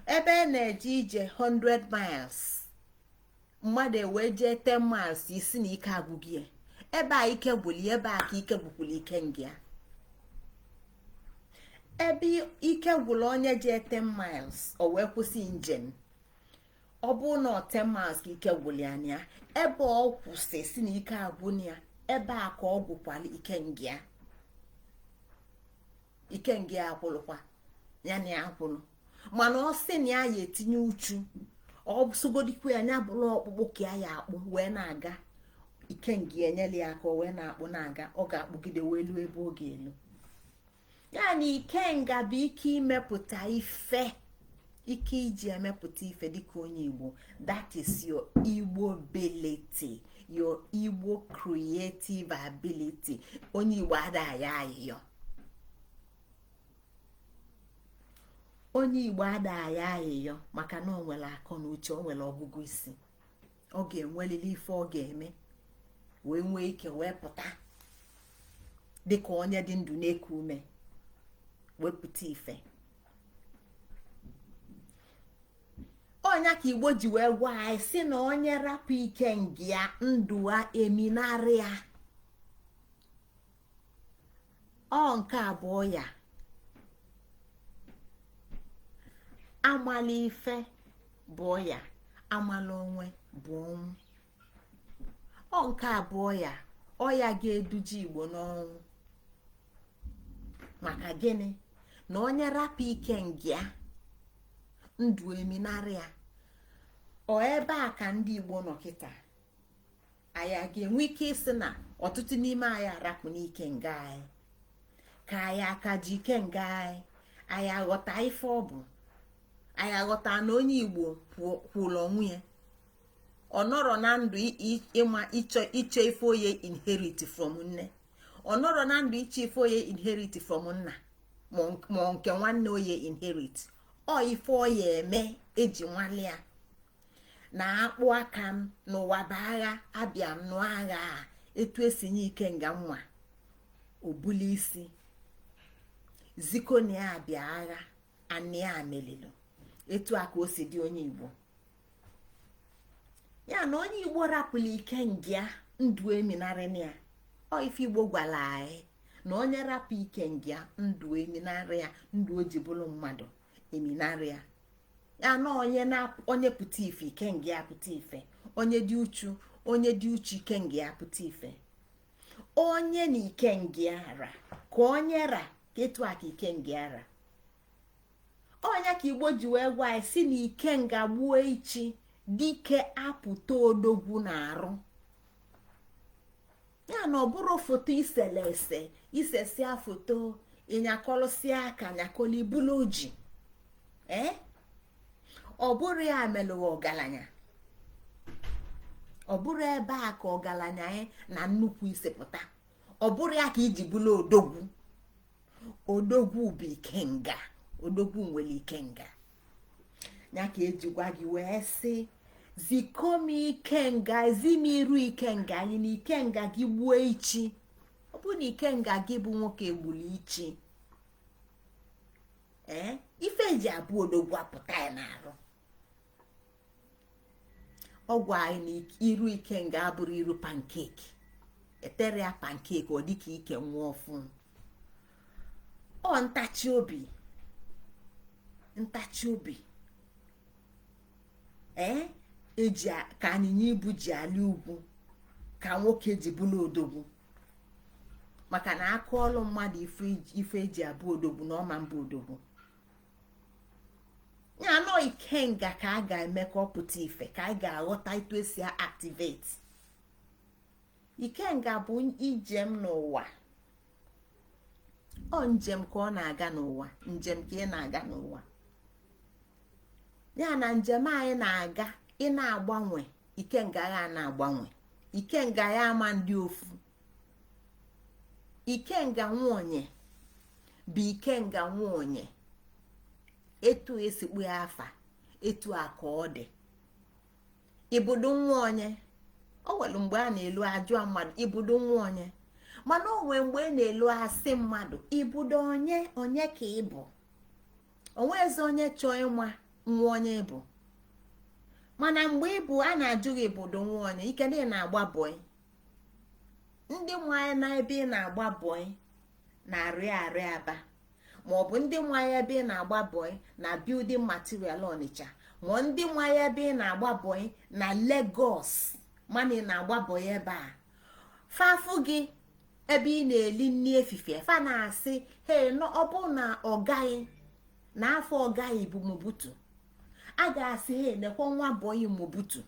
Ebe a na-eje ije 100 miles, mmadụ ewee jee 10 miles, isi na ike agwụghị ya. Ebe a ike gwụli, ebe a ka ike gwụkwụla ikenga ya. Ebe ike gwụrụ onye jee 10 miles, o wee kwụsị njem. Ọ bụ na 10 miles ka ike gwụrụ ya ya, ebe ọ kwụsị si na ike agwụ ya, ebe a ka ọ gwụkwala ikenga ya. Ikenga ya akwụlụkwa ya na ya akwụlụ. Mana ọ sị na ya ya etinye uchu, ọ sụgodikwa ya, ya bụrụ ọkpụkpụ ka ya ya akpụ wee na-aga, ikenga ya enyela ya aka, o wee na-akpụ na-aga, ọ ga-akpụgide wee luo ebe ọ ga-elu. Ya na ikenga bụ ike imepụta ife, ike iji emepụta ife dịka onye Igbo. That is your Igbo ability, your Igbo creative ability. Onye Igbo ada ya ayịyọ, onye Igbo ada ya ayịyọ, maka na o nwere akọ na uche, o nwere ọgụgụ isi, ọ ga-enwelili ife ọ ga-eme wee nwee ike wee pụta dịka onye dị ndụ na-eku ume, wepụta ife. Ọnya ka Igbo ji wee gwa anyị sị na onye rapụ ikenga ya, ndụ a eminarị ya. Ọ nke abụọ ya, amala ife bụ ọya, amala onwe bụ ọnwụ. Ọ nke abụọ ya, ọya ga-eduje Igbo n'ọnwụ. Maka gịnị? Na onye rapụ ikenga ya, ndụ eminarị ya. Ọ ebe a ka ndị Igbo nọ kịta. Anyị a ga-enwe ike ịsị na ọtụtụ n'ime anyị arapụ n'ike nga anyị, ka anyị aka ji ike nga anyị, anyị aghọta ife ọ bụ, anyị aghọta na onye Igbo kwụrụ onwe ya, ọ nọrọ na ndụ ịma ịchọ ife oye inherit from nne, ọ nọrọ na ndụ ịchọ ife oye inherit from nna, ma nke nwanne oye inherit. Ọ ife oye eme eji nwalia na akpụ aka m n'ụwa bụ agha, abịa m nụọ agha a etu esi nye ikenga nwa obuli isi ziko na ya abịa agha anị ya melilu. Etu a ka o si dị onye Igbo. Ya na onye Igbo rapụrụ ikenga ya, ndụ eminarị ya. Ọ ife Igbo gwara anyị na onye rapụ ikenga ya, ndụ eminarị ya, ndụ o ji bụrụ mmadụ eminarị ya. Ya na onye pụta ife, ikenga ya pụta ife. Onye dị uchu, onye dị uchu, ikenga ya pụta ife. Onye na ikenga ya ra ka onye ra ka etu a ka ikenga ya ra. Onye ka Igbo ji wee gwa anyị si na ikenga gbuo ichi, dike apụta odogwu na-arụ. Ya na ọ bụrụ foto isele ese, isesia foto ịnyakọlụsịa aka nyakọlụ ibulu oji, ee ọ bụrụ ya melụwa ọgaranya. Ọ bụrụ ebe a ka ọgaranya anyị na nnukwu isi pụta, ọ bụrụ ya ka iji bụrụ odogwu. Odogwu bụ ikenga, odogwu nwere ikenga. Ya ka eji gwa gị wee sị, zikom ikenga, zi m iru ikenga anyị na ikenga gị gbuo ichi. Ọ bụ na ikenga gị bụ nwoke gburu ichi, ee ife eji abụ odogwu apụta ya n'arụ. Ọ gwa anyị na iru ikenga abụrụ iru pancake, etere ya pancake ọ dịka ike nwa ọfụ. Ọ ntachi obi, ntachi obi ee eji ka anyịnya ibu ji ali ugwu ka nwoke ji bụrụ odogwu. Maka na aka ọlụ mmadụ ife eji abụ odogwu na ọma mba odogwu. Ya nọ ikenga ka a ga-eme ka ọ pụta ife, ka a ga-aghọta etu esi activate ikenga. Bụ ije m n'ụwa, Ọ njem ka ọ na-aga n'ụwa, njem ka ị na-aga n'ụwa. Ya na njem anyị na-aga, ị na-agbanwe, ikenga ya na-agbanwe. Ikenga ya ama ndị ofu. Ikenga nwonye bụ ikenga nwonye, etu esikpu ya afa, etu a ka ọ dị. Ibudo nwa onye, o nwere mgbe a na-elu ajụọ mmadụ, "Ibudo nwa onye?" Mana o nwee mgbe ị na-elu asị mmadụ, "Ibudo onye? Onye ka ị bụ?" Onwezi onye chọọ ịma nwa onye bụ. Mana mgbe ị bụ a na-ajụ gị, "Ibudo nwa onye?" Ike na ị na-agba bọị, ndị nwanyị na ebe ị na-agba bọị na-arịa arịa aba, maọbụ ndị nwanyị ebe ị na-agba bọị na building material Ọnịcha, ma ndị nwanyị ebe ị na-agba bọị na Lagos, mana ị na-agba bọị ebe a, fafụ gị ebe ị na-eli nri efifie, fa na-asị, "He, ọ bụ na ọ gaghị na afọ ọ gaghị bụ Mobutu." A ga-asị, "He, nekwa nwa bọyị Mobutu."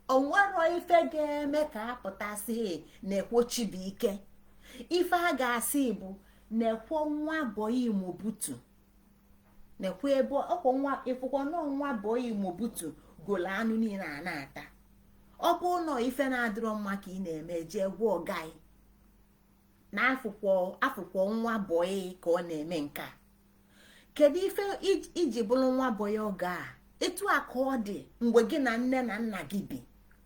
Onwero ife ga-eme ka apụtasị, "He, nekwo Chibuike." Ife a ga-asị bụ, "Nekwo nwa bọyị Mobutu, nekwa ebe ọkwọ nwa ịfụkwa nọ nwa bọyị Mobutu golo anụ niile a na-ata." Ọ bụ nọ ife na-adịrọ mma ka ị na-eme, jee gwa ọgaghị na afụkwọ afụkwọ nwa bọyị ka ọ na-eme nke a. Kedu ife iji bụrụ nwa bọyị oge a? Etu a ka ọ dị mgbe gị na nne na nna gị bi.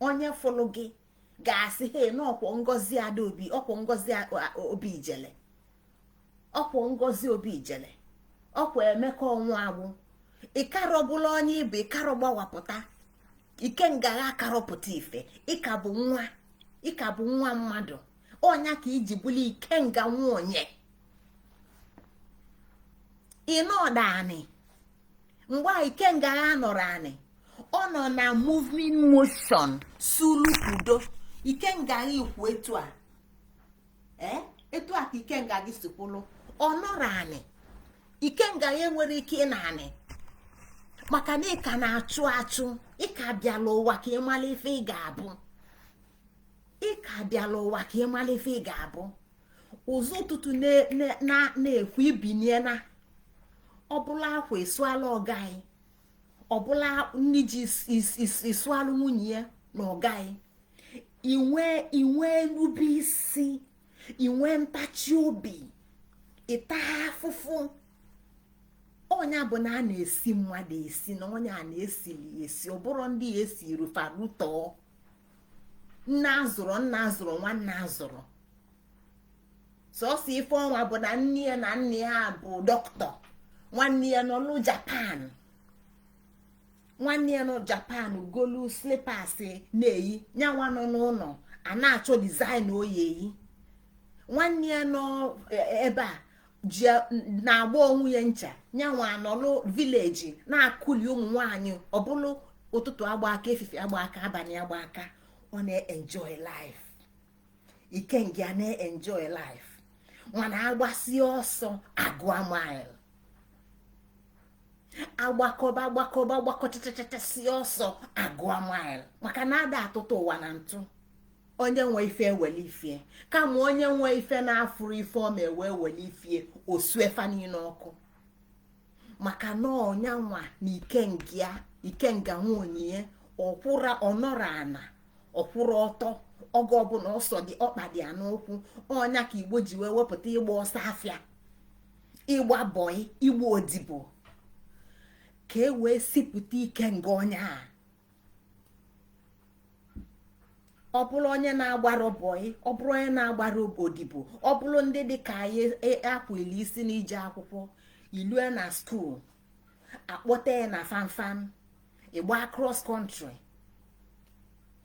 Onye fụlụ gị ga-asị, "He, n'ọkwọ Ngozi Adaobi, ọkwọ Ngozi Obi Ijele, ọkwọ Ngozi Obi Ijele, ọkwa Emeka Ọnwụ Agbụ." Ịkarọ bụla onye ịbụ, ịkarọ gbawapụta ike ngagha, akarọpụta ife. Ịka bụ nwa, ịka bụ nwa mmadụ. Ọnya ka iji bụla ikenga nwa onye. Ịnọdụ anị mgbe a, ikenga ya nọrọ anị, ọ nọ na moving motion sulu udo. Ikenga ya ikwu etu a, ee, etu a ka ikenga gị si kwụlụ. Ọ nọrọ anị, ikenga ya enwere ike ịnọ anị, maka na ị ka na-achụ achụ. Ị ka bịala ụwa ka ị mara ife ị ga-abụ. Ị ka bịala ụwa ka ị mara ife ị ga-abụ. Ụzọ ụtụtụ na-ekwu ibinie na ọbụla akwa ịsụala ọgaghị, ọbụla nni ji ịsụalụ nwunye ya na ọgaghị inwe inwe nrube isi, inwe ntachi obi, ịta afụfụ. Ọnya bụ na a na-esi mmadụ esi, na ọnya a na-esili esi. Ọ bụrụ ndị esiri farutọọ, nne azụrụ, nna azụrụ, nwanne azụrụ. Sọsọ ife ọnwa bụ na nne ya na nne ya bụ dọkịta, nwanne ya nọlụ Japan, nwanne ya nọ Japan golu slippers na-eyi, nyanwa nọ n'ụlọ a na-achọ design oyi eyi. Nwanne ya nọ ebe a ji na-agba onwe ya ncha, nyanwa nọlụ village na-akụli ụmụ nwanyị. Ọbụlụ ụtụtụ agba aka, efife agba aka, abalị agba aka, ọ na-enjoy life. Ikenga na-enjoy life, mana agbasie ọsọ agụa mile, agbakọba agbakọba agbakọchachachacha ọsọ agụa mile, maka na ada atụtụ ụwa na ntụ. Onye nwe ife ewele ifie, kama onye nwe ife na-afụrụ ife ọma ewe wele ifie osu efa niile ọkụ, maka na ọnyanwa na ikenga, ikenga nwunye ọkwụra ọnọrọ ana ọkwụrụ ọtọ. Oge ọbụla ọsọ dị, ọkpa dị ya n'ụkwụ. Ọnya ka Igbo ji wee wepụta ịgba ọsọ afịa, ịgba bọị, ịgba odibo, ka e wee sipụta ike nga onye a. Ọ bụrụ onye na-agbara bọị, ọ bụrụ onye na-agbara odibo, ọ bụrụ ndị dị ka anyị akwụli isi n'ije akwụkwọ, ilue na school, akpọta ya na famfam, ịgba cross country,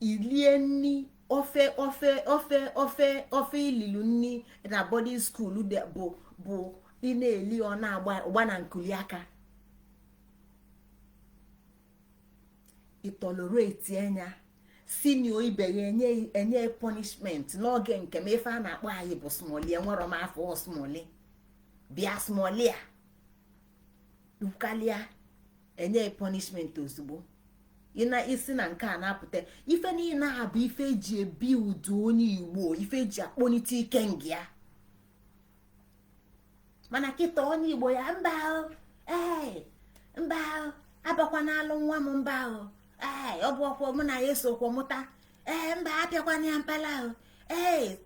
ilie nni ofe ofe ofe ofe ofe ililu nni na boarding school bụ ị na-eli, ọ na-agba ụgba na nkuli aka. Itolerate anya senior ibe ya enye enye punishment. N'oge nke m, ife a na-akpọ anyị bụ smallie. Nwere m afọ smallie, bịa smallie a ukalịa, enye punishment ozugbo. Ị na isi na nke a na-apụta ife niile a bụ ife eji ebi udu onye Igbo, ife eji akpọnite ike nga ya. Mana kịta onye Igbo ya, mba, ee, mba, abakwana alụ nwa m, mba, ee, ọ bụ ọkwọ mụ na ya esokwo mụta, ee, mba, apịakwana ya mpala. Ee,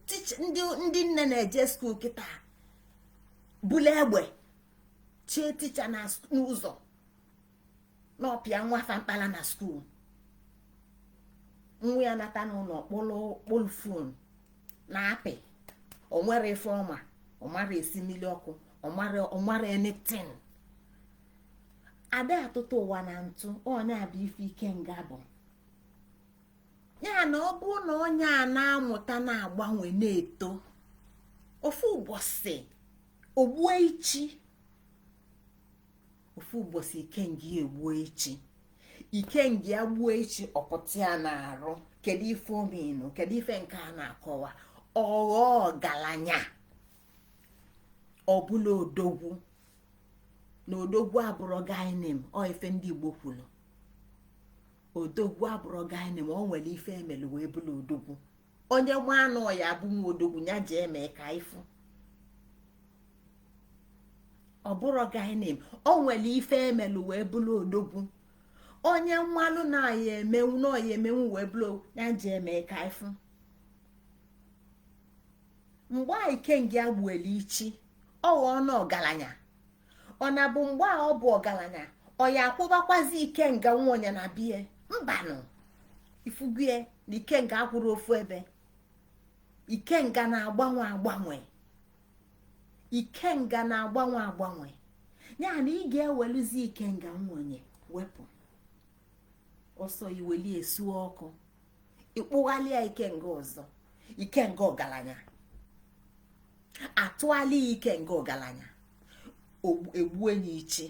ndị nne na-eje school kịta bulu egbe chie teacher n'ụzọ n'ọpịa nwafa mkpala na school. Nwa ya nata n'ụlọ, kpụlụ kpụlụ phone na-apị. O nwere ife ọma, ọ mara esi mmiri ọkụ, ọmara anything. Ada atụtụ ụwa na ntụ. Onye a bụ ife ikenga bụ ya na ọ bụ na onye a na-amụta, na-agbanwe, na-eto, ofu ụbọchị ogbue ichi, ofu ụbọchị ikenga ya egbuo ichi, ikenga ya gbuo ichi, ọpụta ya na-arụ. Kedu ife omenu? Kedu ife nke a na-akọwa? Ọghọ ọgaranya ọbụla odogwu na odogwu abụrụ gainim. Ọ ife ndị Igbo kwuru, odogwu abụrụ gainim. O nwere ife emere wee bụrụ odogwu. Onye nwa anụ ya abụ nwa odogwu, ya ji eme ka ịfụ ọ bụrụ gainim. O nwere ife emelu wee bụrụ odogwu. Onye mmalụ na ya emenwu na ọya emenwu wee bụrụ, ya ji eme ka ịfụ. Mgbe a ikenga ya gbuelu ichi, ọ ghọọ na ọgaranya. Ọ na-bụ mgbe a ọ bụ ọgaranya, ọ ya akwụbakwazi ikenga nwa onye na bie? Mbanụ. Ifugie na ikenga akwụrụ ofu ebe. Ikenga na-agbanwe agbanwe, ikenga na-agbanwe agbanwe. Ya na ị ga-eweluzi ikenga nwa onye wepụ ọsọ, iweli esuo ọkụ, ịkpụghalịa ikenga ọzọ, ikenga ọgaranya. Atụghalị ya ikenga ọgaranya, egbu enyi ichi.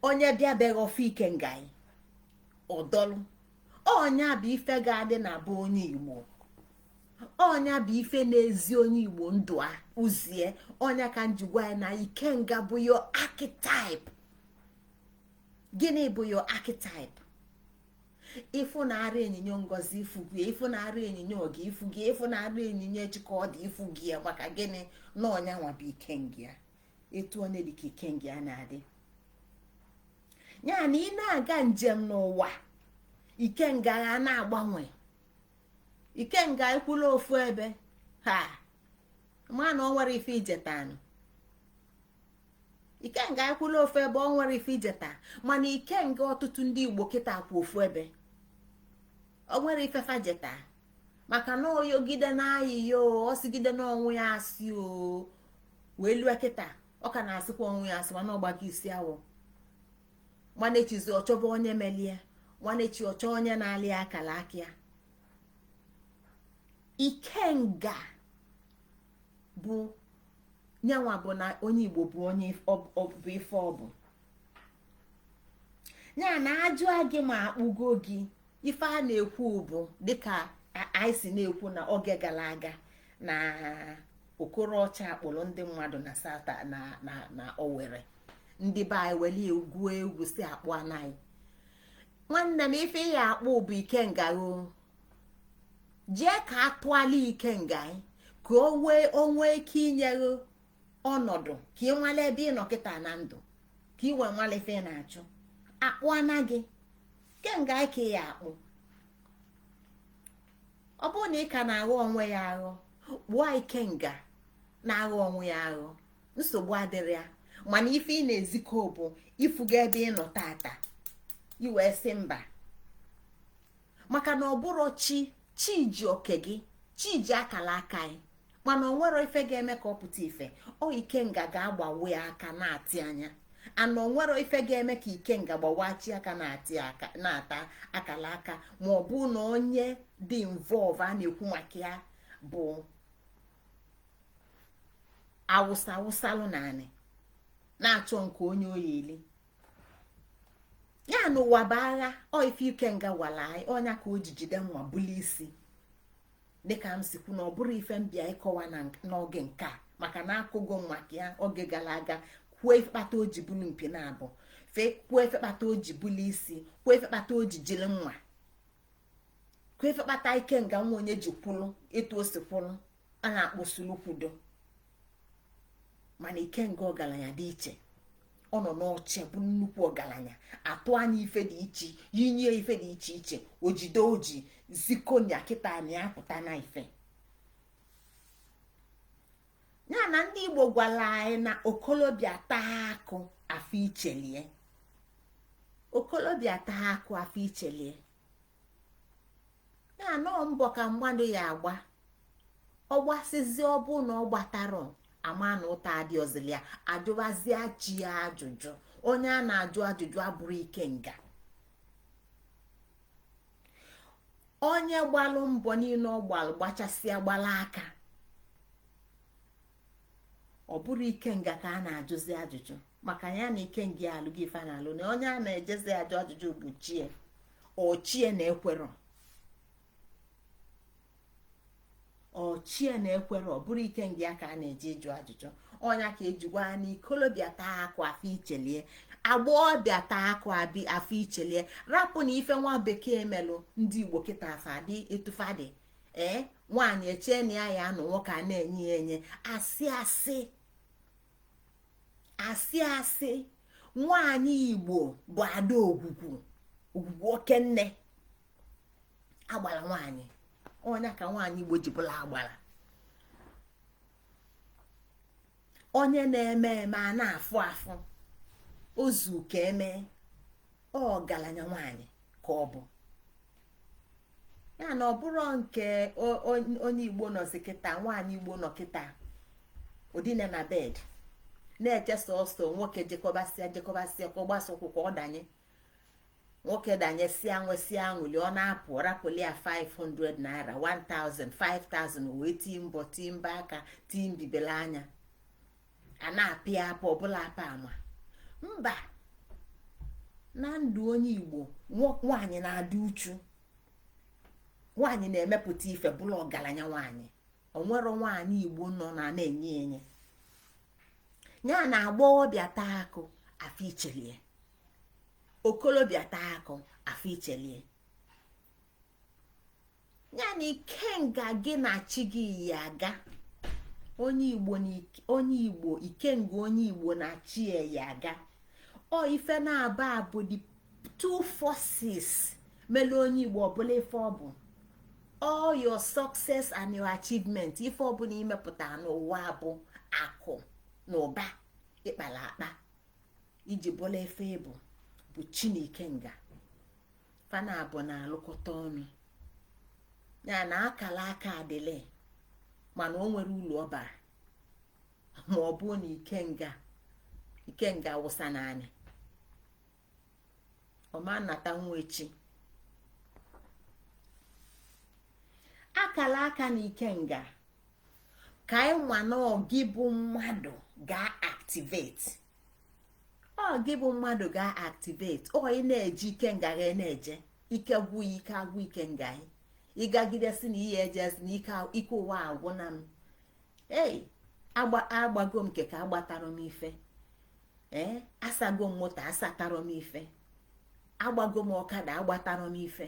Onye bịabeghị ọfụ ikenga anyị ọdọlụ. Ọnya bụ ife ga-adị na bụ onye Igbo. Ọnya bụ ife na-ezi onye Igbo ndụ a uzie. Ọnya ka njigwa ya na ikenga bụ your archetype. Gịnị bụ your archetype? Ịfụ na-arụ ịnyịnya Ngozi, ifugie. Ịfụ na-arụ ịnyịnya Oge, ifugie. Ịfụ na-arụ ịnyịnya Echika, ọ dị ifugie. Maka gịnị? Na ọnya nwa bụ ikenga ya. Etu onye dịka ikenga ya na-adị ya na ị na-aga njem n'ụwa, ikenga ya na-agbanwe. Ikenga ekwula ofu ebe ha ma na ọ nwere ife ijetanụ. Ikenga ekwula ofu ebe, ọ nwere ife ijeta. Mana ikenga ọtụtụ ndị Igbo kịta kwa ofu ebe, ọ nwere ife fajeta, maka na oyogide na-ayịya, ọsigide n'ọnwụ ya asị o wee lue kịta, ọ ka na-asịkwa ọnwụ ya asị. Mana ọgbago isi awọ. Nwanne chizi ọchọba onye melie, nwanne chi ọchọ onye na-alị akara aka ya. Ikenga bụ nyanwa bụ na onye Igbo bụ onye bụ ife ọ bụ ya na ajụa gị ma akpụgo gị. Ife a na-ekwu bụ dịka anyị si na-ekwu na oge gara aga na Okorocha kpụrụ ndị mmadụ na South na Owerri, ndị be anyị weli egwu egwu si akpụ anaghị. Nwanne m, ife ya akpụ bụ ikenga. O jee ka atụala ikenga ka o wee onwee ike inye gị ọnọdụ ka ị nwale ebe ị nọ kịta na ndụ, ka ị wee nwale ife ị na-achụ. Akpụ anaghị kenga ka ya akpụ. Ọ bụrụ na ị ka na-aghọ onwe ya aghọ, kpụọ ikenga na-aghọ onwe ya aghọ, nsogbu adịrị ya. Mana ife ị na-ezikọ bụ ifuga ebe ị nọ tata, iwee sị mba, maka na ọ bụrụ chi chi ji oke gị, chi ji akala aka anyị. Mana ọ nwere ife ga-eme ka ọ pụta ife. Ọ ikenga ga-agbawe aka na-atị anya ana. O nwere ife ga-eme ka ikenga gbawachi aka na-atị aka na-ata akala aka, ma ọ bụ na onye dị involve a na-ekwu maka ya bụ awụsa awụsalụ naanị na-achọ nke onye oyi eli ya n'ụwa bụ agha. Ọ ife ikenga gwara anyị, ọnya ka o ji jide nwa buli isi. Dịka m si kwu na ọ bụrụ ife mbịa ịkọwa n'oge nke a, maka na akụgo m maka ya oge gara aga, kwuo ife kpata o ji bulu mpi na abụ fe, kwuo ife kpata o ji buli isi, kwuo ife kpata o ji jiri mma, kwuo ife kpata ikenga nwa onye ji kwụrụ etu o si kwụrụ a na-akpọ sulukwudo. Mana ikenga ọgaranya dị iche, ọ nọ n'oche bụ nnukwu ọgaranya, atụ anya ife dị iche, yinye ife dị iche iche, ojide oji zikonya kịta na ya pụta na ife ya. Na ndị Igbo gwara anyị na okolobịa taa akụ afọ ichelie, okolobịa taa akụ afọ ichelie. Ya nọọ mbọ ka mmadụ ya agba, ọ gbasizi, ọ bụ na ọ gbatara ama na ụta adị ọzịlịa, ajụbazie chi ya ajụjụ. Onye a na-ajụ ajụjụ abụrụ ikenga. Onye gbalụ mbọ niile ọ gbalụ gbachasịa gbala aka, ọ bụrụ ikenga ka a na-ajụzi ajụjụ, maka ya na ikenga ya alụghị ife a na-alụ. Na onye a na-ejezi ajụ ajụjụ bụ chie ochie na-ekwerọ, ochie na-ekwerọ, ọ bụrụ ikenga ya ka a na-eje ịjụ ajụjụ. Ọnya ka ejikwa na ikolobịa taa akụ afọ ichelie, agbọghọbịa taa akụ afọ ichelie. Rapụ na ife nwa bekee melụ ndị Igbo kịta afa dị etufadị. Ee, nwaanyị echee na ya ya anụ nwoke a na-enye ya enye, asị asị asị asị. Nwaanyị Igbo bụ ada ogwugwu, ogwugwu okenne agbara nwaanyị. Ọnya ka nwaanyị Igbo ji bụla agbara. Onye na-eme eme a na-afụ afụ, ozu ka eme ọgaranya nwaanyị ka ọ bụ ya. Na ọ bụrụ nke onye Igbo nọzi kịta, nwaanyị Igbo nọ kịta odina na bed na-eche sọsọ nwoke jekọbasịa jekọbasịa ka ọ gbasa ụkwụ ka ọ danye, nwoke danyesịa nwesịa aṅụli, ọ na-apụ rapụli ya 500 naira, 1000, 5000, wee tii mbọ tii mbọ aka tii mbibele anya, a na-apịa apụ ọbụla apa ama mba. Na ndụ onye Igbo, nwaanyị na-adị uchu, nwaanyị na-emepụta ife bụla ọgaranya nwaanyị. Onwero nwaanyị Igbo nọ na na-enye enye ya. Na agbọghọbịa taa akụ afọ ichelie, okolobịa taa akụ afọ ichelie. Ya na ikenga gị na chi gị yi aga. Onye Igbo, onye Igbo, ikenga onye Igbo na chi ya yi aga. Ọ ife na-aba bụ the two forces mele onye Igbo ọbụla ife ọ bụ. All your success and your achievement, ife ọbụla imepụta n'ụwa bụ akụ na ụba ịkpara akpa iji bụla ife ịbụ, bụ chi na ikenga fana abụ na-alụkọta ọnụ. Ya na akala aka adịle, mana o nwere ụlọ ọ bara ma ọ bụ na ikenga wụsa naanị ọma nata nwa echi. Akala aka na ikenga ka anyị ma na ọ gị bụ mmadụ ga-activate, ọ gị bụ mmadụ ga-activate. Ọ ị na-eje ikenga gị na-eje, ike gwụ ya, ike agwụ ikenga gị, ịgagidesi na ihe ejezi na ike ụwa agwụ na m. Ei, agbago m nke ka agbatara m ife, ee, asago m moto asatara m ife, agbago m ọkada agbatara m ife,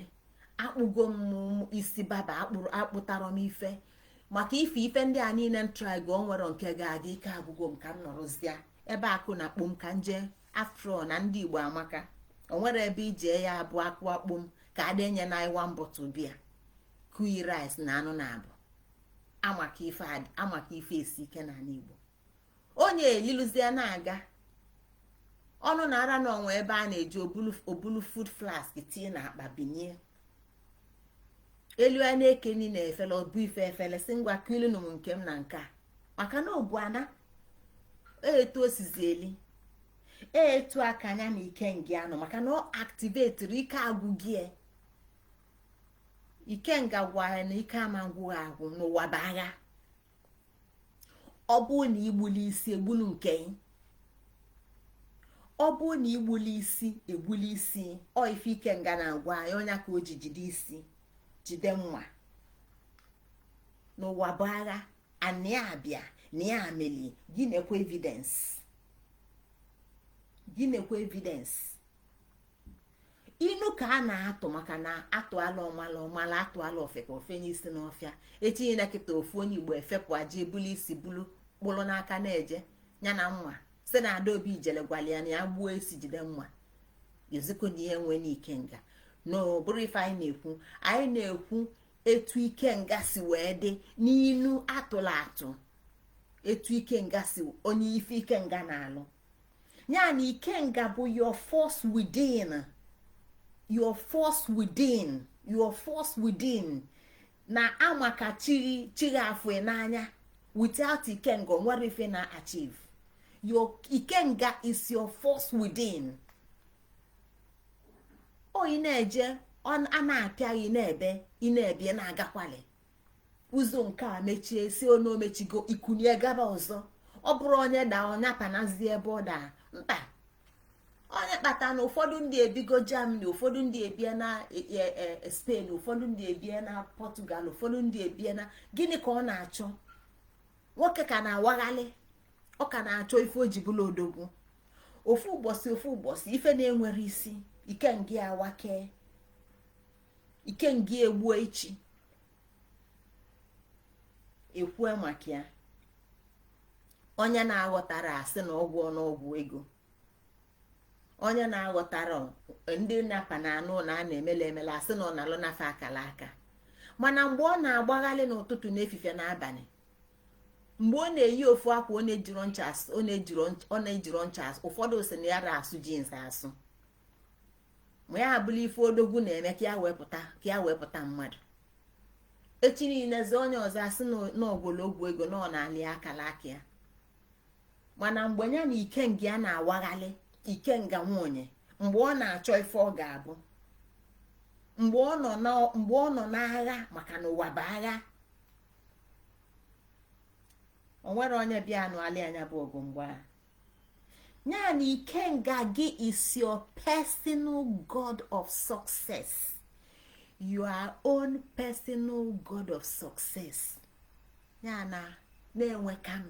akpụgo m isi baba akpụtara m ife. Maka ife ife ndị a niile m trygo, o nwere nke ga-aga, ike agwụgo m ka m nọrọzịa ebe akụ na akpụ m ka nje. Afro na ndị Igbo amaka, o nwere ebe ije ya abụ akpụ akpụ m ka a na-enye na one bottle bịa kui rice na anụ na abụ. Amaka ife esi ike n'ala Igbo. Onye eliluzie na-aga ọnụ na ara n'ọnwa ebe a na-eji obulu food flask tinye na akpa binye elu a na-ekeni na efele ọbụ ife efele si ngwa kilinu m nke m na nke a, maka na obu ana etu osizi eli etu aka anya na ikenga anụ, maka na ọ activatiri ike agwụ gị. Ikenga gwara na ike ama ngwụghị agwụ n'ụwa bụ agha. Ọ bụrụ na igbuli isi egbulu nke, ọ bụrụ na igbuli isi egbuli isi, ọ ife ikenga na-agwa anyị. Onye ka o ji jide isi jide mma n'ụwa bụ agha. Ana abịa na ya meli gị na-ekwe evidence, gị na-ekwe evidence. Inu ka a na-atụ maka na atụala ọmala ọmala, atụala ofe ka ofenye isi n'ọfịa. Etinye na kịta ofu onye Igbo efepụ aja ebulu isi bulu kpụrụ n'aka na-eje. Ya na mma si na Adaobi jele gwala ya na ya gbuo esi jide mma ezikọ na ihe nwee n'ikenga. Na ọ bụrụ ife anyị na-ekwu, anyị na-ekwu etu ikenga si wee dị n'inu atụrụ atụ, etu ikenga si onye ife ikenga na-alụ ya. Na ikenga bụ your force within, your force within, your force within. Na amaka chiri chiri afọ n'anya. Without ikenga, o nwere ife na achieve. Your ikenga is your force within. Oyi na-eje, a na-apịa gị na-ebe, ị na-ebe na-agakwali ụzọ nke a mechie, si onu omechigo, ikunie gaba ọzọ. Ọ bụrụ onye daa, ọnya panazie ebe ọ daa mkpa. Onye kpata na ụfọdụ ndị ebigo Germany, ụfọdụ ndị ebie na Spain, ụfọdụ ndị ebie na Portugal, ụfọdụ ndị ebie na gịnị ka ọ na-achọ? Nwoke ka na-awaghalị, ọ ka na-achọ ife o ji bụla odogwu. Ofu ụbọchị, ofu ụbọchị, ife na-enwere isi, ikengi awake, ikengi egbuo echi ekwue maka ya. Onye na-aghọtara asị na ọgwụ ọnụọgwụ ego. Onye na-aghọtara ndị napa na anụ na a na-emela emela asị na ọ na-alụ nafe akala aka. Mana mgbe ọ na-agbaghalị n'ụtụtụ, n'efifie, n'abalị, mgbe ọ na-eyi ofu akwa, ọ na-ejiro ncha. Ụfọdụ si na ya ra asụ jeans asụ, ma ya abụla ife odogwu na-eme ka ya wepụta, ka ya wepụta mmadụ. Echi niile zi onye ọzọ asị na ọgwụlogwu ego na ọ na-alị akala aka ya. Mana mgbe ya na ikenga ya na-awaghalị, ikenga nwunye, mgbe ọ na-achọ ife ọ ga-abụ, mgbe ọ nọ n'agha, maka na ụwa bụ agha, o nwere onye bịa anụalị anya bụ ọgụ mgbe a. Ya na ikenga gị is your personal god of success, your own personal god of success. Ya na na-enweka m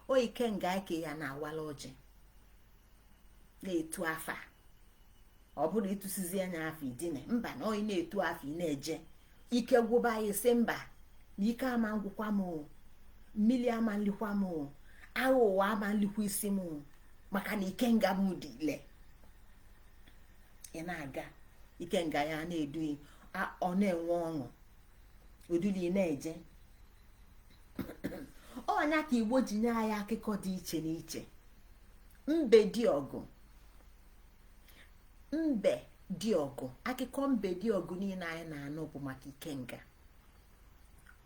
o ikenga ike ya na-awala ọjị na-etu afa. Ọ bụrụ ịtụsizi anya afọ idine mba na oyi na-etu afọ, ị na-eje ike gwụba ya, isi mba na ike ama ngwụkwa m, mmiri ama nlikwa m, agha ụwa ama nlikwa isi m, maka na ikenga m dị ile. Ị na-aga, ikenga ya na-edu, ọ na-enwe ọṅụ oduli na-eje. Ọnya ka Igbo ji nye anyị akụkọ dị iche n'iche. Mbe dị ọgụ, mbe dị ọgụ, akụkọ mbe dị ọgụ niile anyị na-anụ bụ maka ikenga.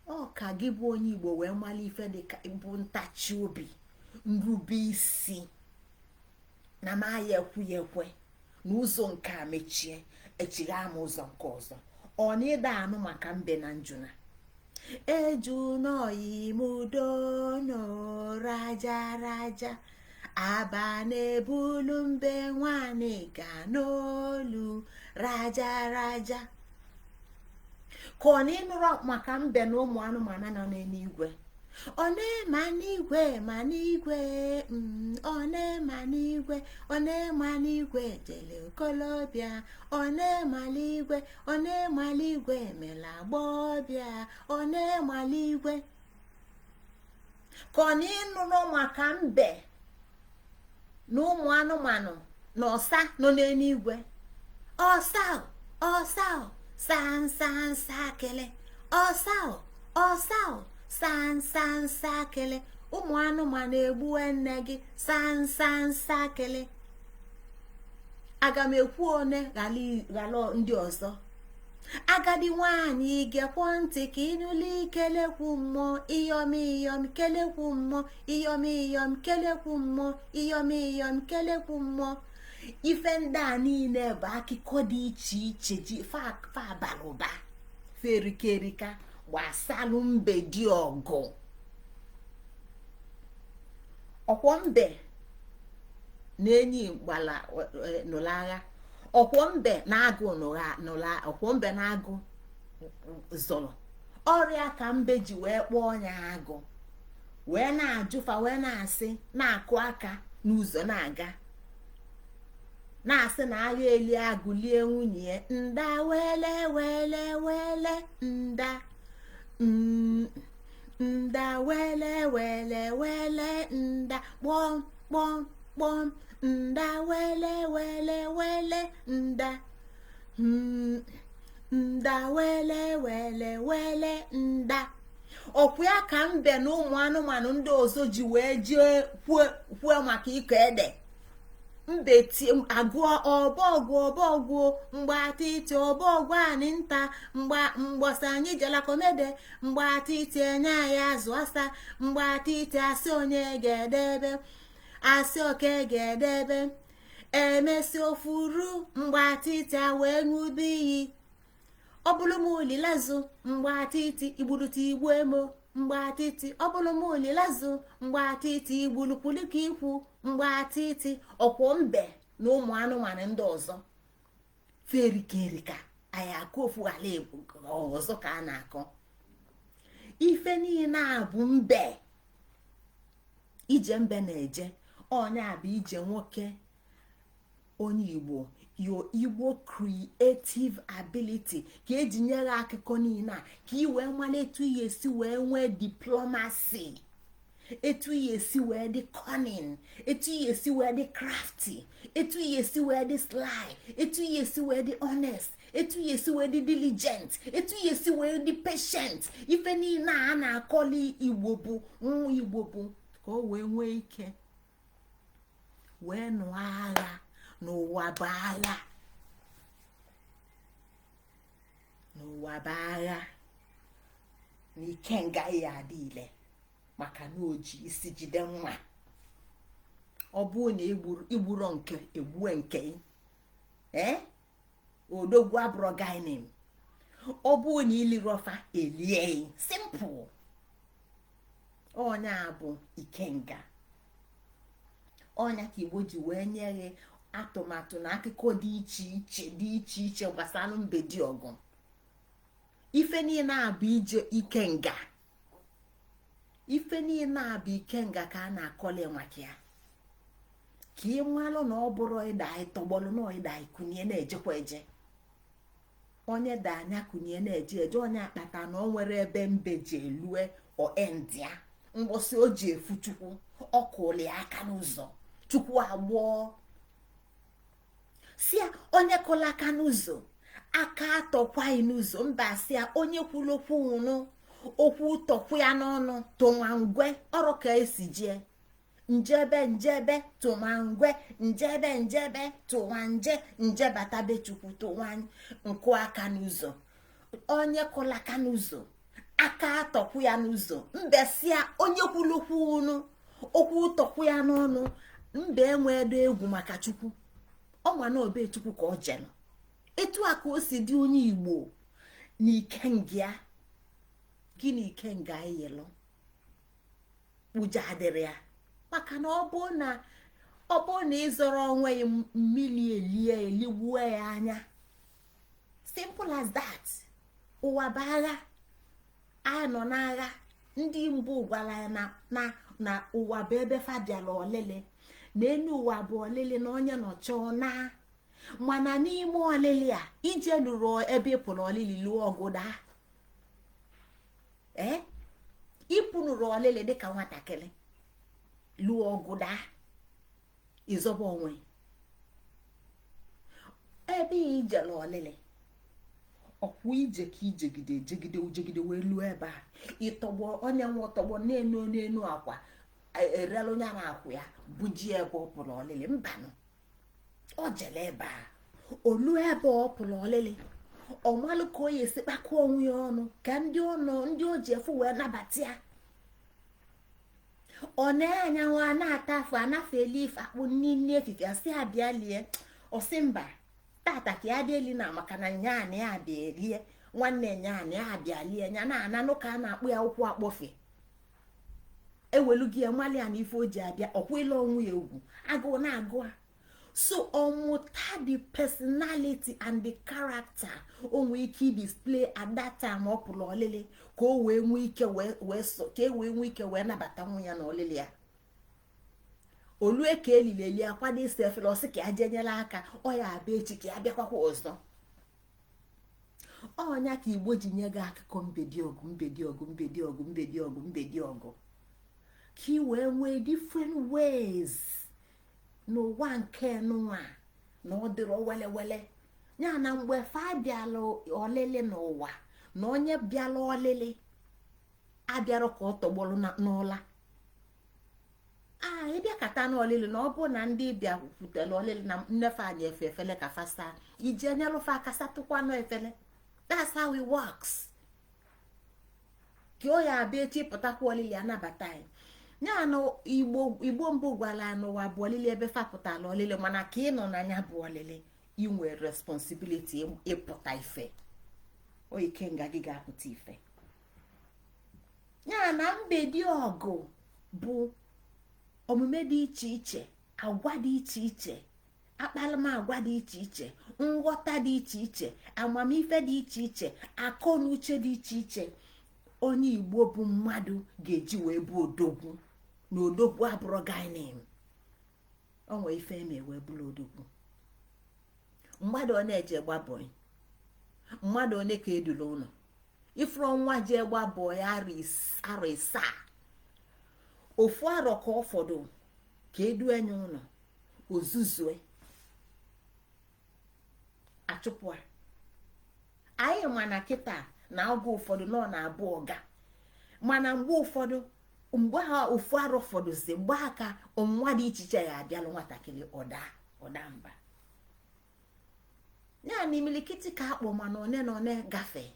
Ọ ka gị bụ onye Igbo wee mara ife dị ka bụ ntachi obi, nrube isi, na ma ya ekwu ya ekwe na ụzọ nke a mechie, echigha ama ụzọ nke ọzọ. Ọ na ịda anụ maka mbe na njuna eju n'oyimudo raja raja aba na-ebulu mbe nwanyị ga n'olu raja raja. Ka ọ na ịnụrụ maka mbe na ụmụ anụmanụ nọ n'eluigwe? Ọ na-ema n'igwe ma n'igwe, ọ na-ema n'igwe, ọ na-ema n'igwe jele okolobịa, ọ na-emala igwe, ọ na-emala igwe mela agbọbịa, ọ na-emala igwe. Ka ọ na ịnụrụ maka mbe na ụmụ anụmanụ na ọsa nọ n'eluigwe? Ọsa ọsa sansansa kele, ọsa ọsa sansansa kele, ụmụ anụmanụ egbue nne gị sansansa kele. Aga m ekwu one ghara ndị ọzọ. Agadi nwanyị, gekwọ ntị ka ịnụla ikelekwu mmụọ. Iyom iyom kelekwu mmụọ, iyom iyom kelekwu mmụọ, iyom iyom kelekwu mmụọ. Ife ndị a niile bụ akụkọ dị iche iche ji fa bara ụba, ferika gbasalụ mbe dị ọgụ. Ọkwọ mbe na enyi gbala nụrụ agha, ọkwọ mbe na agụ nụrụ, ọkwọ mbe na agụ zọrọ ọrịa ka mbe ji wee kpọọ ya agụ, wee na-ajụfa, wee na-asị, na-akụ aka n'ụzọ na-aga, na-asị na agha eli agụ lie nwunye ya. Nda wele wele wele nda, nda wele wele wele nda. Kpọm kpọm kpọm, nda wele wele wele nda, nda wele wele wele nda. Ọkwa ya ka mbe na ụmụ anụmanụ ndị ọzọ ji wee jee kwue maka ịkọ ede. Mbe agụọ ọbọgwụ ọbọgwụ mgbe atịtị ọbọgwụ anyị nta, mgbe mgbọsị anyị jelakomede, mgbe atịtị enye anyị azụ asa, mgbe atịtị asị onye ga-edebe, asị oke ga-edebe, emesi ofuru, mgbe atịtị a wee ṅụbe iyi, ọ bụrụ m olilazụ, mgbe atịtị igbulute igbu emo, mgbe atịtị ọ bụrụ m olilazụ, mgbe atịtị igbulukwulika ikwu, mgbe atịtị. Ọkwọ mbe na ụmụ anụmanụ ndị ọzọ ferika anyị akụ ofu ala ọzọ ka a na-akọ ife niile a bụ mbe. Ije mbe na-eje onye a bụ ije nwoke onye Igbo. Your Igbo creative ability ka eji nyere akụkọ niile a ka ị wee mara etu ihe esi wee nwee diplomacy, etu ihe esi wee dị cunning, etu ihe esi wee dị crafty, etu ihe esi wee dị sly, etu ihe esi wee dị honest, etu ihe esi wee dị diligent, etu ihe esi wee dị patient. Ife niile a na-akọli Igbo bụ nwa Igbo bụ ka o wee nwee ike wee nụọ agha n'ụwa bụ agha, n'ụwa bụ agha, na ikenga ya adị ile maka na o ji isi jide nwa. Ọ bụrụ na igburo nke egbue nke, ee, odogwu abụrọ gainim. Ọ bụrụ na ilirọfa elie, simple. Onye a bụ ikenga. Ọnya ka Igbo ji wee nye gị atụmatụ na akụkọ dị iche iche dị iche iche gbasara mbe dị ọgụ. Ife niile a bụ ije ikenga, ife niile a bụ ikenga ka a na-akọli maka ya, ka ị malụ na ọ bụrụ ịda ịtọgbọlụ na ịda ikunie na-ejekwa eje. Onye da anya kunie na-eje eje. Onye akpata na o nwere ebe mbe ji elue oendia mgbọsị o ji efu Chukwu ọkụli aka n'ụzọ, Chukwu agbọọ si ya onye kụla aka n'ụzọ aka atọkwaghị n'ụzọ. Mba si ya onye kwuru okwu unu okwu tọkwu ya n'ọnụ tụmangwe ọrụ ka esi jee njebe njebe tụmangwe njebe njebe tụwanje nje bata be Chukwu tụwa nkụ aka n'ụzọ. Onye kụla aka n'ụzọ aka atọkwu ya n'ụzọ. Mbe si ya onye kwuru okwu unu okwu tọkwu ya n'ọnụ. Mbe enwedo egwu maka Chukwu, ọnwa na obe Chukwu ka ọ jere. Etu a ka o si dị onye Igbo na ikenga. Gịnị ikenga yelụ ụjọ adịrị ya, maka na ọ bụ na ịzọrọ onwe ya mmiri elie eligbuo ya anya. Simple as that. Ụwa bụ agha, anyị nọ n'agha. Ndị mbụ gwara ya na na ụwa bụ ebe fa bịara ọlịlị, na enu ụwa bụ ọlịlị na onye nọchọọ na mana n'ime ọlịlị a ije lụrụ ebe ị pụrụ ọlịlị lụọ ọgụ daa. Ee, ịpụnụrụ ọlịlị dịka nwatakịrị lụọ ọgụ daa, ịzọba onwe ebe ijele ọlịlị. Ọkwụ ije ka ijegide ejegide ujegide wee lụọ ebe a ịtọgbọ onye nwe ọtọgbọ n'enu n'enu akwa erela onye a na-akwụ ya buji ebe ọ pụrụ ọlịlị. Mbanụ ọ jele ebe a olu ebe ọ pụrụ ọlịlị, ọmalụ ka o ya esi kpakọ onwe ya ọnụ ka ndị ọnụ ndị o ji efu wee nabata ya. Ọ na-anya nwa na-ata afọ anafeela ife akpụ nne efife asị abịa lie, ọsị mba tata ka ya dị eli na maka na nya na ya abịa lie nwanne nya na ya abịa lie nya na ananụ ka a na-akpụ ya ụkwụ akpọfe ewelu gị ya mmalị ya na ife o ji abịa ọkwụla onwe ya egwu agụụ na-agụ a. So ọmụta the personality and the character o nwee ike display at that time ọ pụrụ ọlịlị, ka o wee nwee ike wee so ka e wee nwee ike wee nabata nwa ya na ọlịlị ya. Olue ka elili eli akwado isi efere ọsị ka ya jenyere aka ọ ya abịa echi ka ya bịakwakwa ọzọ. Ọnya ka Igbo ji nye gị akụkọ mbedi ọgụ mbedi ọgụ mbedi ọgụ mbedi ọgụ mbedi ọgụ ka Ka ị wee nwee different ways n'ụwa nke nụnwa na ọ dịrọ wele wele. Ya na mgbe fa bịala ọlịlị n'ụwa, na onye bịala ọlịlị abịara ka ọ tọgbọrọ n'ụla a. Ịbịakata n'ọlịlị, na ọ bụ na ndị bịa kwutere ọlịlị na nnefe anyị efe efele ka fasa ije nyelụfe aka satụkwanụ efele. That's how it works. Ka ọ ya abịa echi pụtakwa ọlịlị anabata anyị. Ya na Igbo, Igbo mbụ gwara n'ụwa bụ ọlịlị ebe fapụtara ọlịlị, mana ka ị nọ na ya bụ ọlịlị, inwe responsibility ịpụta ife oikenga gị ga-apụta ife. Ya na mbedi ọgụ bụ omume dị iche iche, agwa dị iche iche, akpalamagwa dị iche iche, nghọta dị iche iche, amamife dị iche iche, akọ na uche dị iche iche onye Igbo bụ mmadụ ga-eji wee bụ odogwu. Na odogwu abụrụ gainim onwe ife eme wee bụrụ odogwu. Mmadụ ọ na-eje gbabọị, mmadụ one ka edula ụlọ ifuru nwa jee gbabọị arọ 7, ofu arọ ka ọ fọdụ ka edu enye ụlọ ozuzue achụpụ a. Anyị ma na kịta na oge ụfọdụ nọ na-abụ ọga, mana mgbe ụfọdụ, mgbe ha ofu arọ fọdụzi, mgbe aka ọnwụnwa dị iche iche ya abịalụ nwatakịrị, ọda ọda mba. Ya na imilikiti ka akpọ, mana one na one gafee.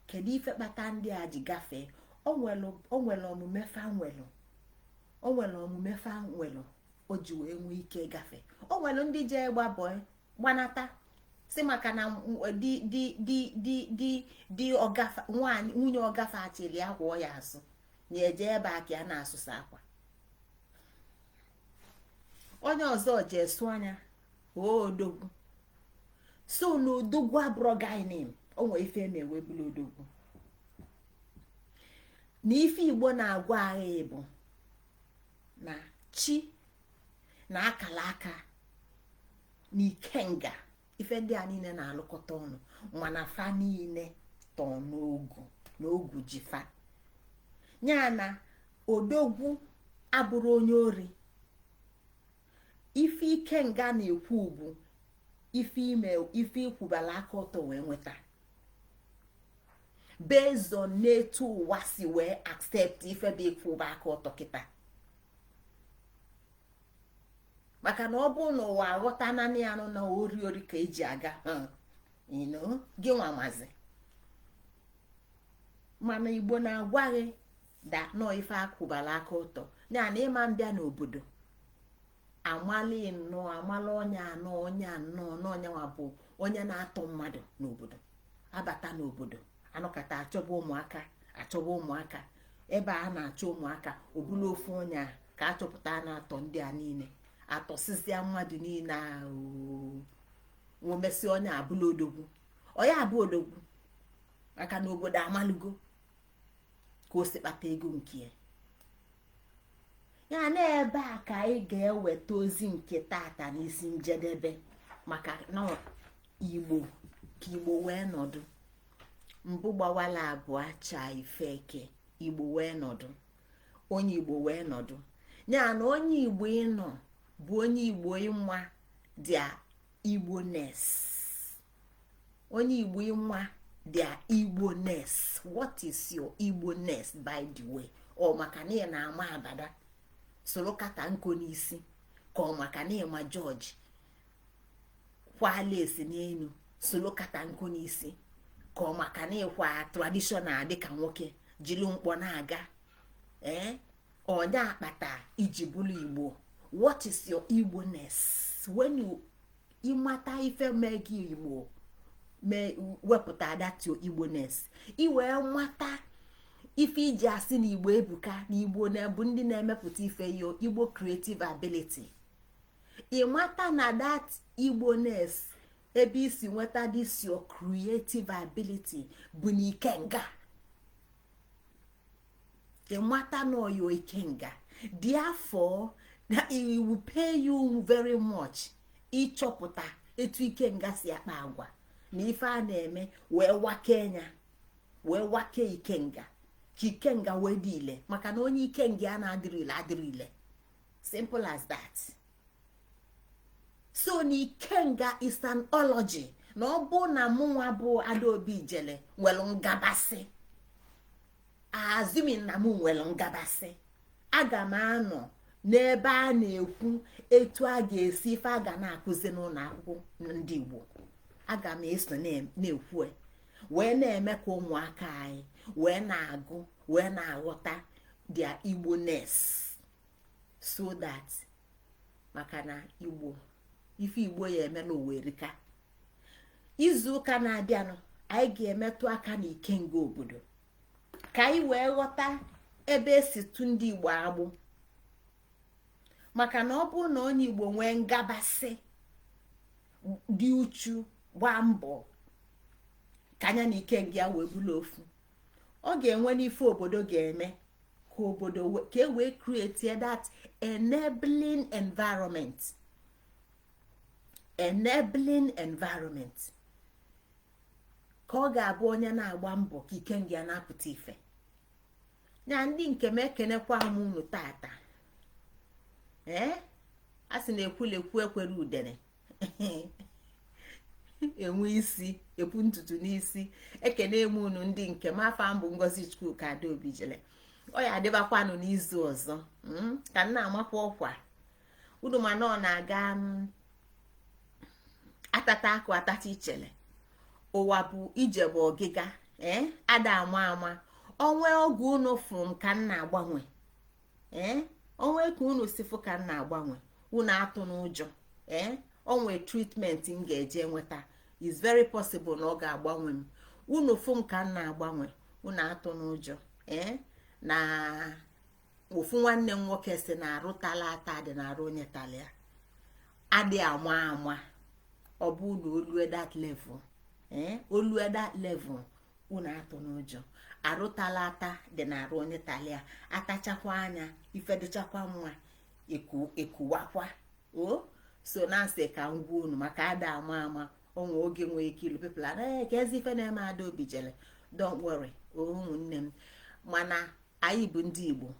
Kedu ife kpata ndị a ji gafee? O nwere omume fa nwere, o nwere omume fa nwere o ji wee nwee ike gafe. O nwere ndị jee gba bọị gbanata, si maka na di di di di di di ọgafa nwaanyị, nwunye ọgafe achịrị ya kwụọ ya azụ na eje ebe a ka ya na-asụsa akwa. Onye ọzọ jee sụ anya odogwu. So na odogwu abụrọ gainim o nwee ife na-ewe bụrụ odogwu. Na ife Igbo na-agwa anyị bụ na chi na akala aka na ikenga, ife ndị a niile na-alụkọta ọnụ, mana fa niile tọọ n'ogu na ogu ji fa. Ya na odogwu abụrụ onye ori. Ife ikenga na-ekwu bụ ife ime, ife ikwubala aka ọtọ wee nweta, based on n'etu ụwa si wee accept ife bụ ịkwụba aka ọtọ kịta. Maka na ọ bụrụ na ụwa aghọta naanị ya nụ na ori ori ka eji aga gị nwa mazi. Mana Igbo na-agwa gị da nọọ ife akwụbala aka ọtọ. Ya na ịma mbịa n'obodo amali nnọọ amala onye anọ, onye anọ n'onye nwa bụ onye na-atọ mmadụ n'obodo. Abata n'obodo anọkata achọba ụmụaka, achọba ụmụaka ebe a na-achọ ụmụaka, obula ofu onye a ka achọpụta na-atọ ndị a niile, atọsịsịa mmadụ niile ahụ, nwemesị onye abụla odogwu. Onye abụ odogwu maka na obodo amalugo ka o si kpata ego nke ya. Ya na ebe a ka anyị ga-eweta ozi nke tata n'isi njedebe, maka na Igbo ka Igbo wee nọdụ mbụ gbawala abụọ chaa ife eke. Igbo wee nọdụ, onye Igbo wee nọdụ. Ya na onye Igbo ịnọ bụ onye Igbo ịnwa dia Igbo-ness. Onye Igbo ịnwa dia Igbo-ness. What is your Igbo-ness, by the way? Ọ maka na ị na-ama abada soro kata nko n'isi, ka ọ maka na ịma George kwala esi n'elu soro kata nko n'isi, ka ọ maka na ịkwa traditional dịka nwoke jiri mkpọ na-aga? Ee, onye akpata iji bụrụ Igbo? What is your Igbo-ness? When you ịmata ife mee gị Igbo, mee wepụta that your Igbo-ness, i wee mata ife iji asị na Igbo ebuka, na Igbo na-ebu ndị na-emepụta ife, yo Igbo creative ability. Ịmata na that Igbo-ness, ebe isi nweta this your creative ability bụ na ikenga. Ịmata na oyo ikenga, therefore it will pay you very much ịchọpụta etu ikenga si akpa agwa na ife a na-eme, wee wake ya, wee wake ikenga. Ka ikenga wee dị ile, maka na onye ikenga ya na-adịrị ile adịrị ile. Simple as that. So na ikenga is an ology, na ọ bụ na mụnwa bụ Adaobi Ijele nwere ngabasị, assuming na mụ nwere ngabasị, aga m anọ n'ebe a na-ekwu etu a ga-esi ife a ga na-akụzi n'ụlọ akwụkwọ ndị Igbo. Aga m eso na-ekwu, wee na-eme ka ụmụaka anyị wee na-agụ, wee na-aghọta their Igbo-ness, so that, maka na Igbo, ife Igbo ya emela ụwa erika. Izu ụka na-abịanụ, anyị ga-emetụ aka na ikenga obodo, ka anyị wee ghọta ebe esi tụ ndị Igbo agbụ, maka na ọ bụrụ na onye Igbo nwee ngabasị dị uchu, gbaa mbọ ka anya na ikenga ya wee bụrụ ofu, ọ ga-enwe n'ife obodo ga-eme ka obodo ka e wee create that enabling environment, enabling environment, ka ọ ga-abụ onye na-agba mbọ ka ikenga ya na-apụta ife. Ya ndị nke m, ekenekwa m unu tata. Ee, a sị na ekwulekwu ekwere udene enwe isi ekwu ntutu n'isi. Ekene m unu, ndị nke m. Afa mbụ Ngozi Chukwuka Adaobi Jele. Ọ ya adịbakwanụ n'izu ọzọ ka m na-amakwa ọkwa unu, mana ọ na-aga atata akụ atata ichele. Ụwa bụ ije, bụ ọgịga. Ee, ada ama ama onwe oge unu fụ m ka m na-agbanwe. Ee, onwe ka unu si fụ ka m na-agbanwe, unu atụ n'ụjọ. Ee, onwe treatment m ga-eje nweta, is very possible na ọ ga-agbanwe m. Unu fụ m ka m na-agbanwe, unu atụ n'ụjọ. Ee, na ofu nwanne m nwoke si na arụtala ata dị na arụ onye talia adị ama ama. Ọ bụ na olue that level, ee, olue that level, unu atụ n'ụjọ. Arụtala ata dị na arụ onye talia, atachakwa anya ife dịchakwa mma, ekuwakwa o so na nsị ka m gwa unu, maka ada ama ama onwe oge nwee ike ilu people na ka ezi ife na-eme Adaobi Jele. Don't worry, ụmụnne m, mana anyị bụ ndị Igbo.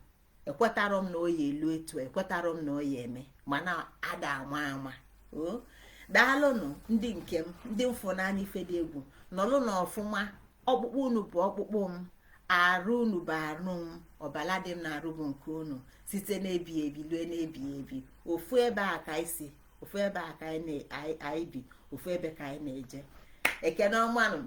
Ekwetarọ m na oyi elu etu, ekwetarọ m na oyi eme, mana ada ama ama o. Daalụnụ, ndị nke m, ndị mfụnanya ife dị egwu. Nọlụ na ọfụma. Ọkpụkpụ unu bụ ọkpụkpụ m, arụ unu bụ arụ m, ọbala dị m na-arụ bụ nke unu, site n'ebi ebi lue n'ebi ebi. Ofu ebe a ka anyị si, ofu ebe a ka anyị bi, ofu ebe ka anyị na-eje. Ekene ọmanụ.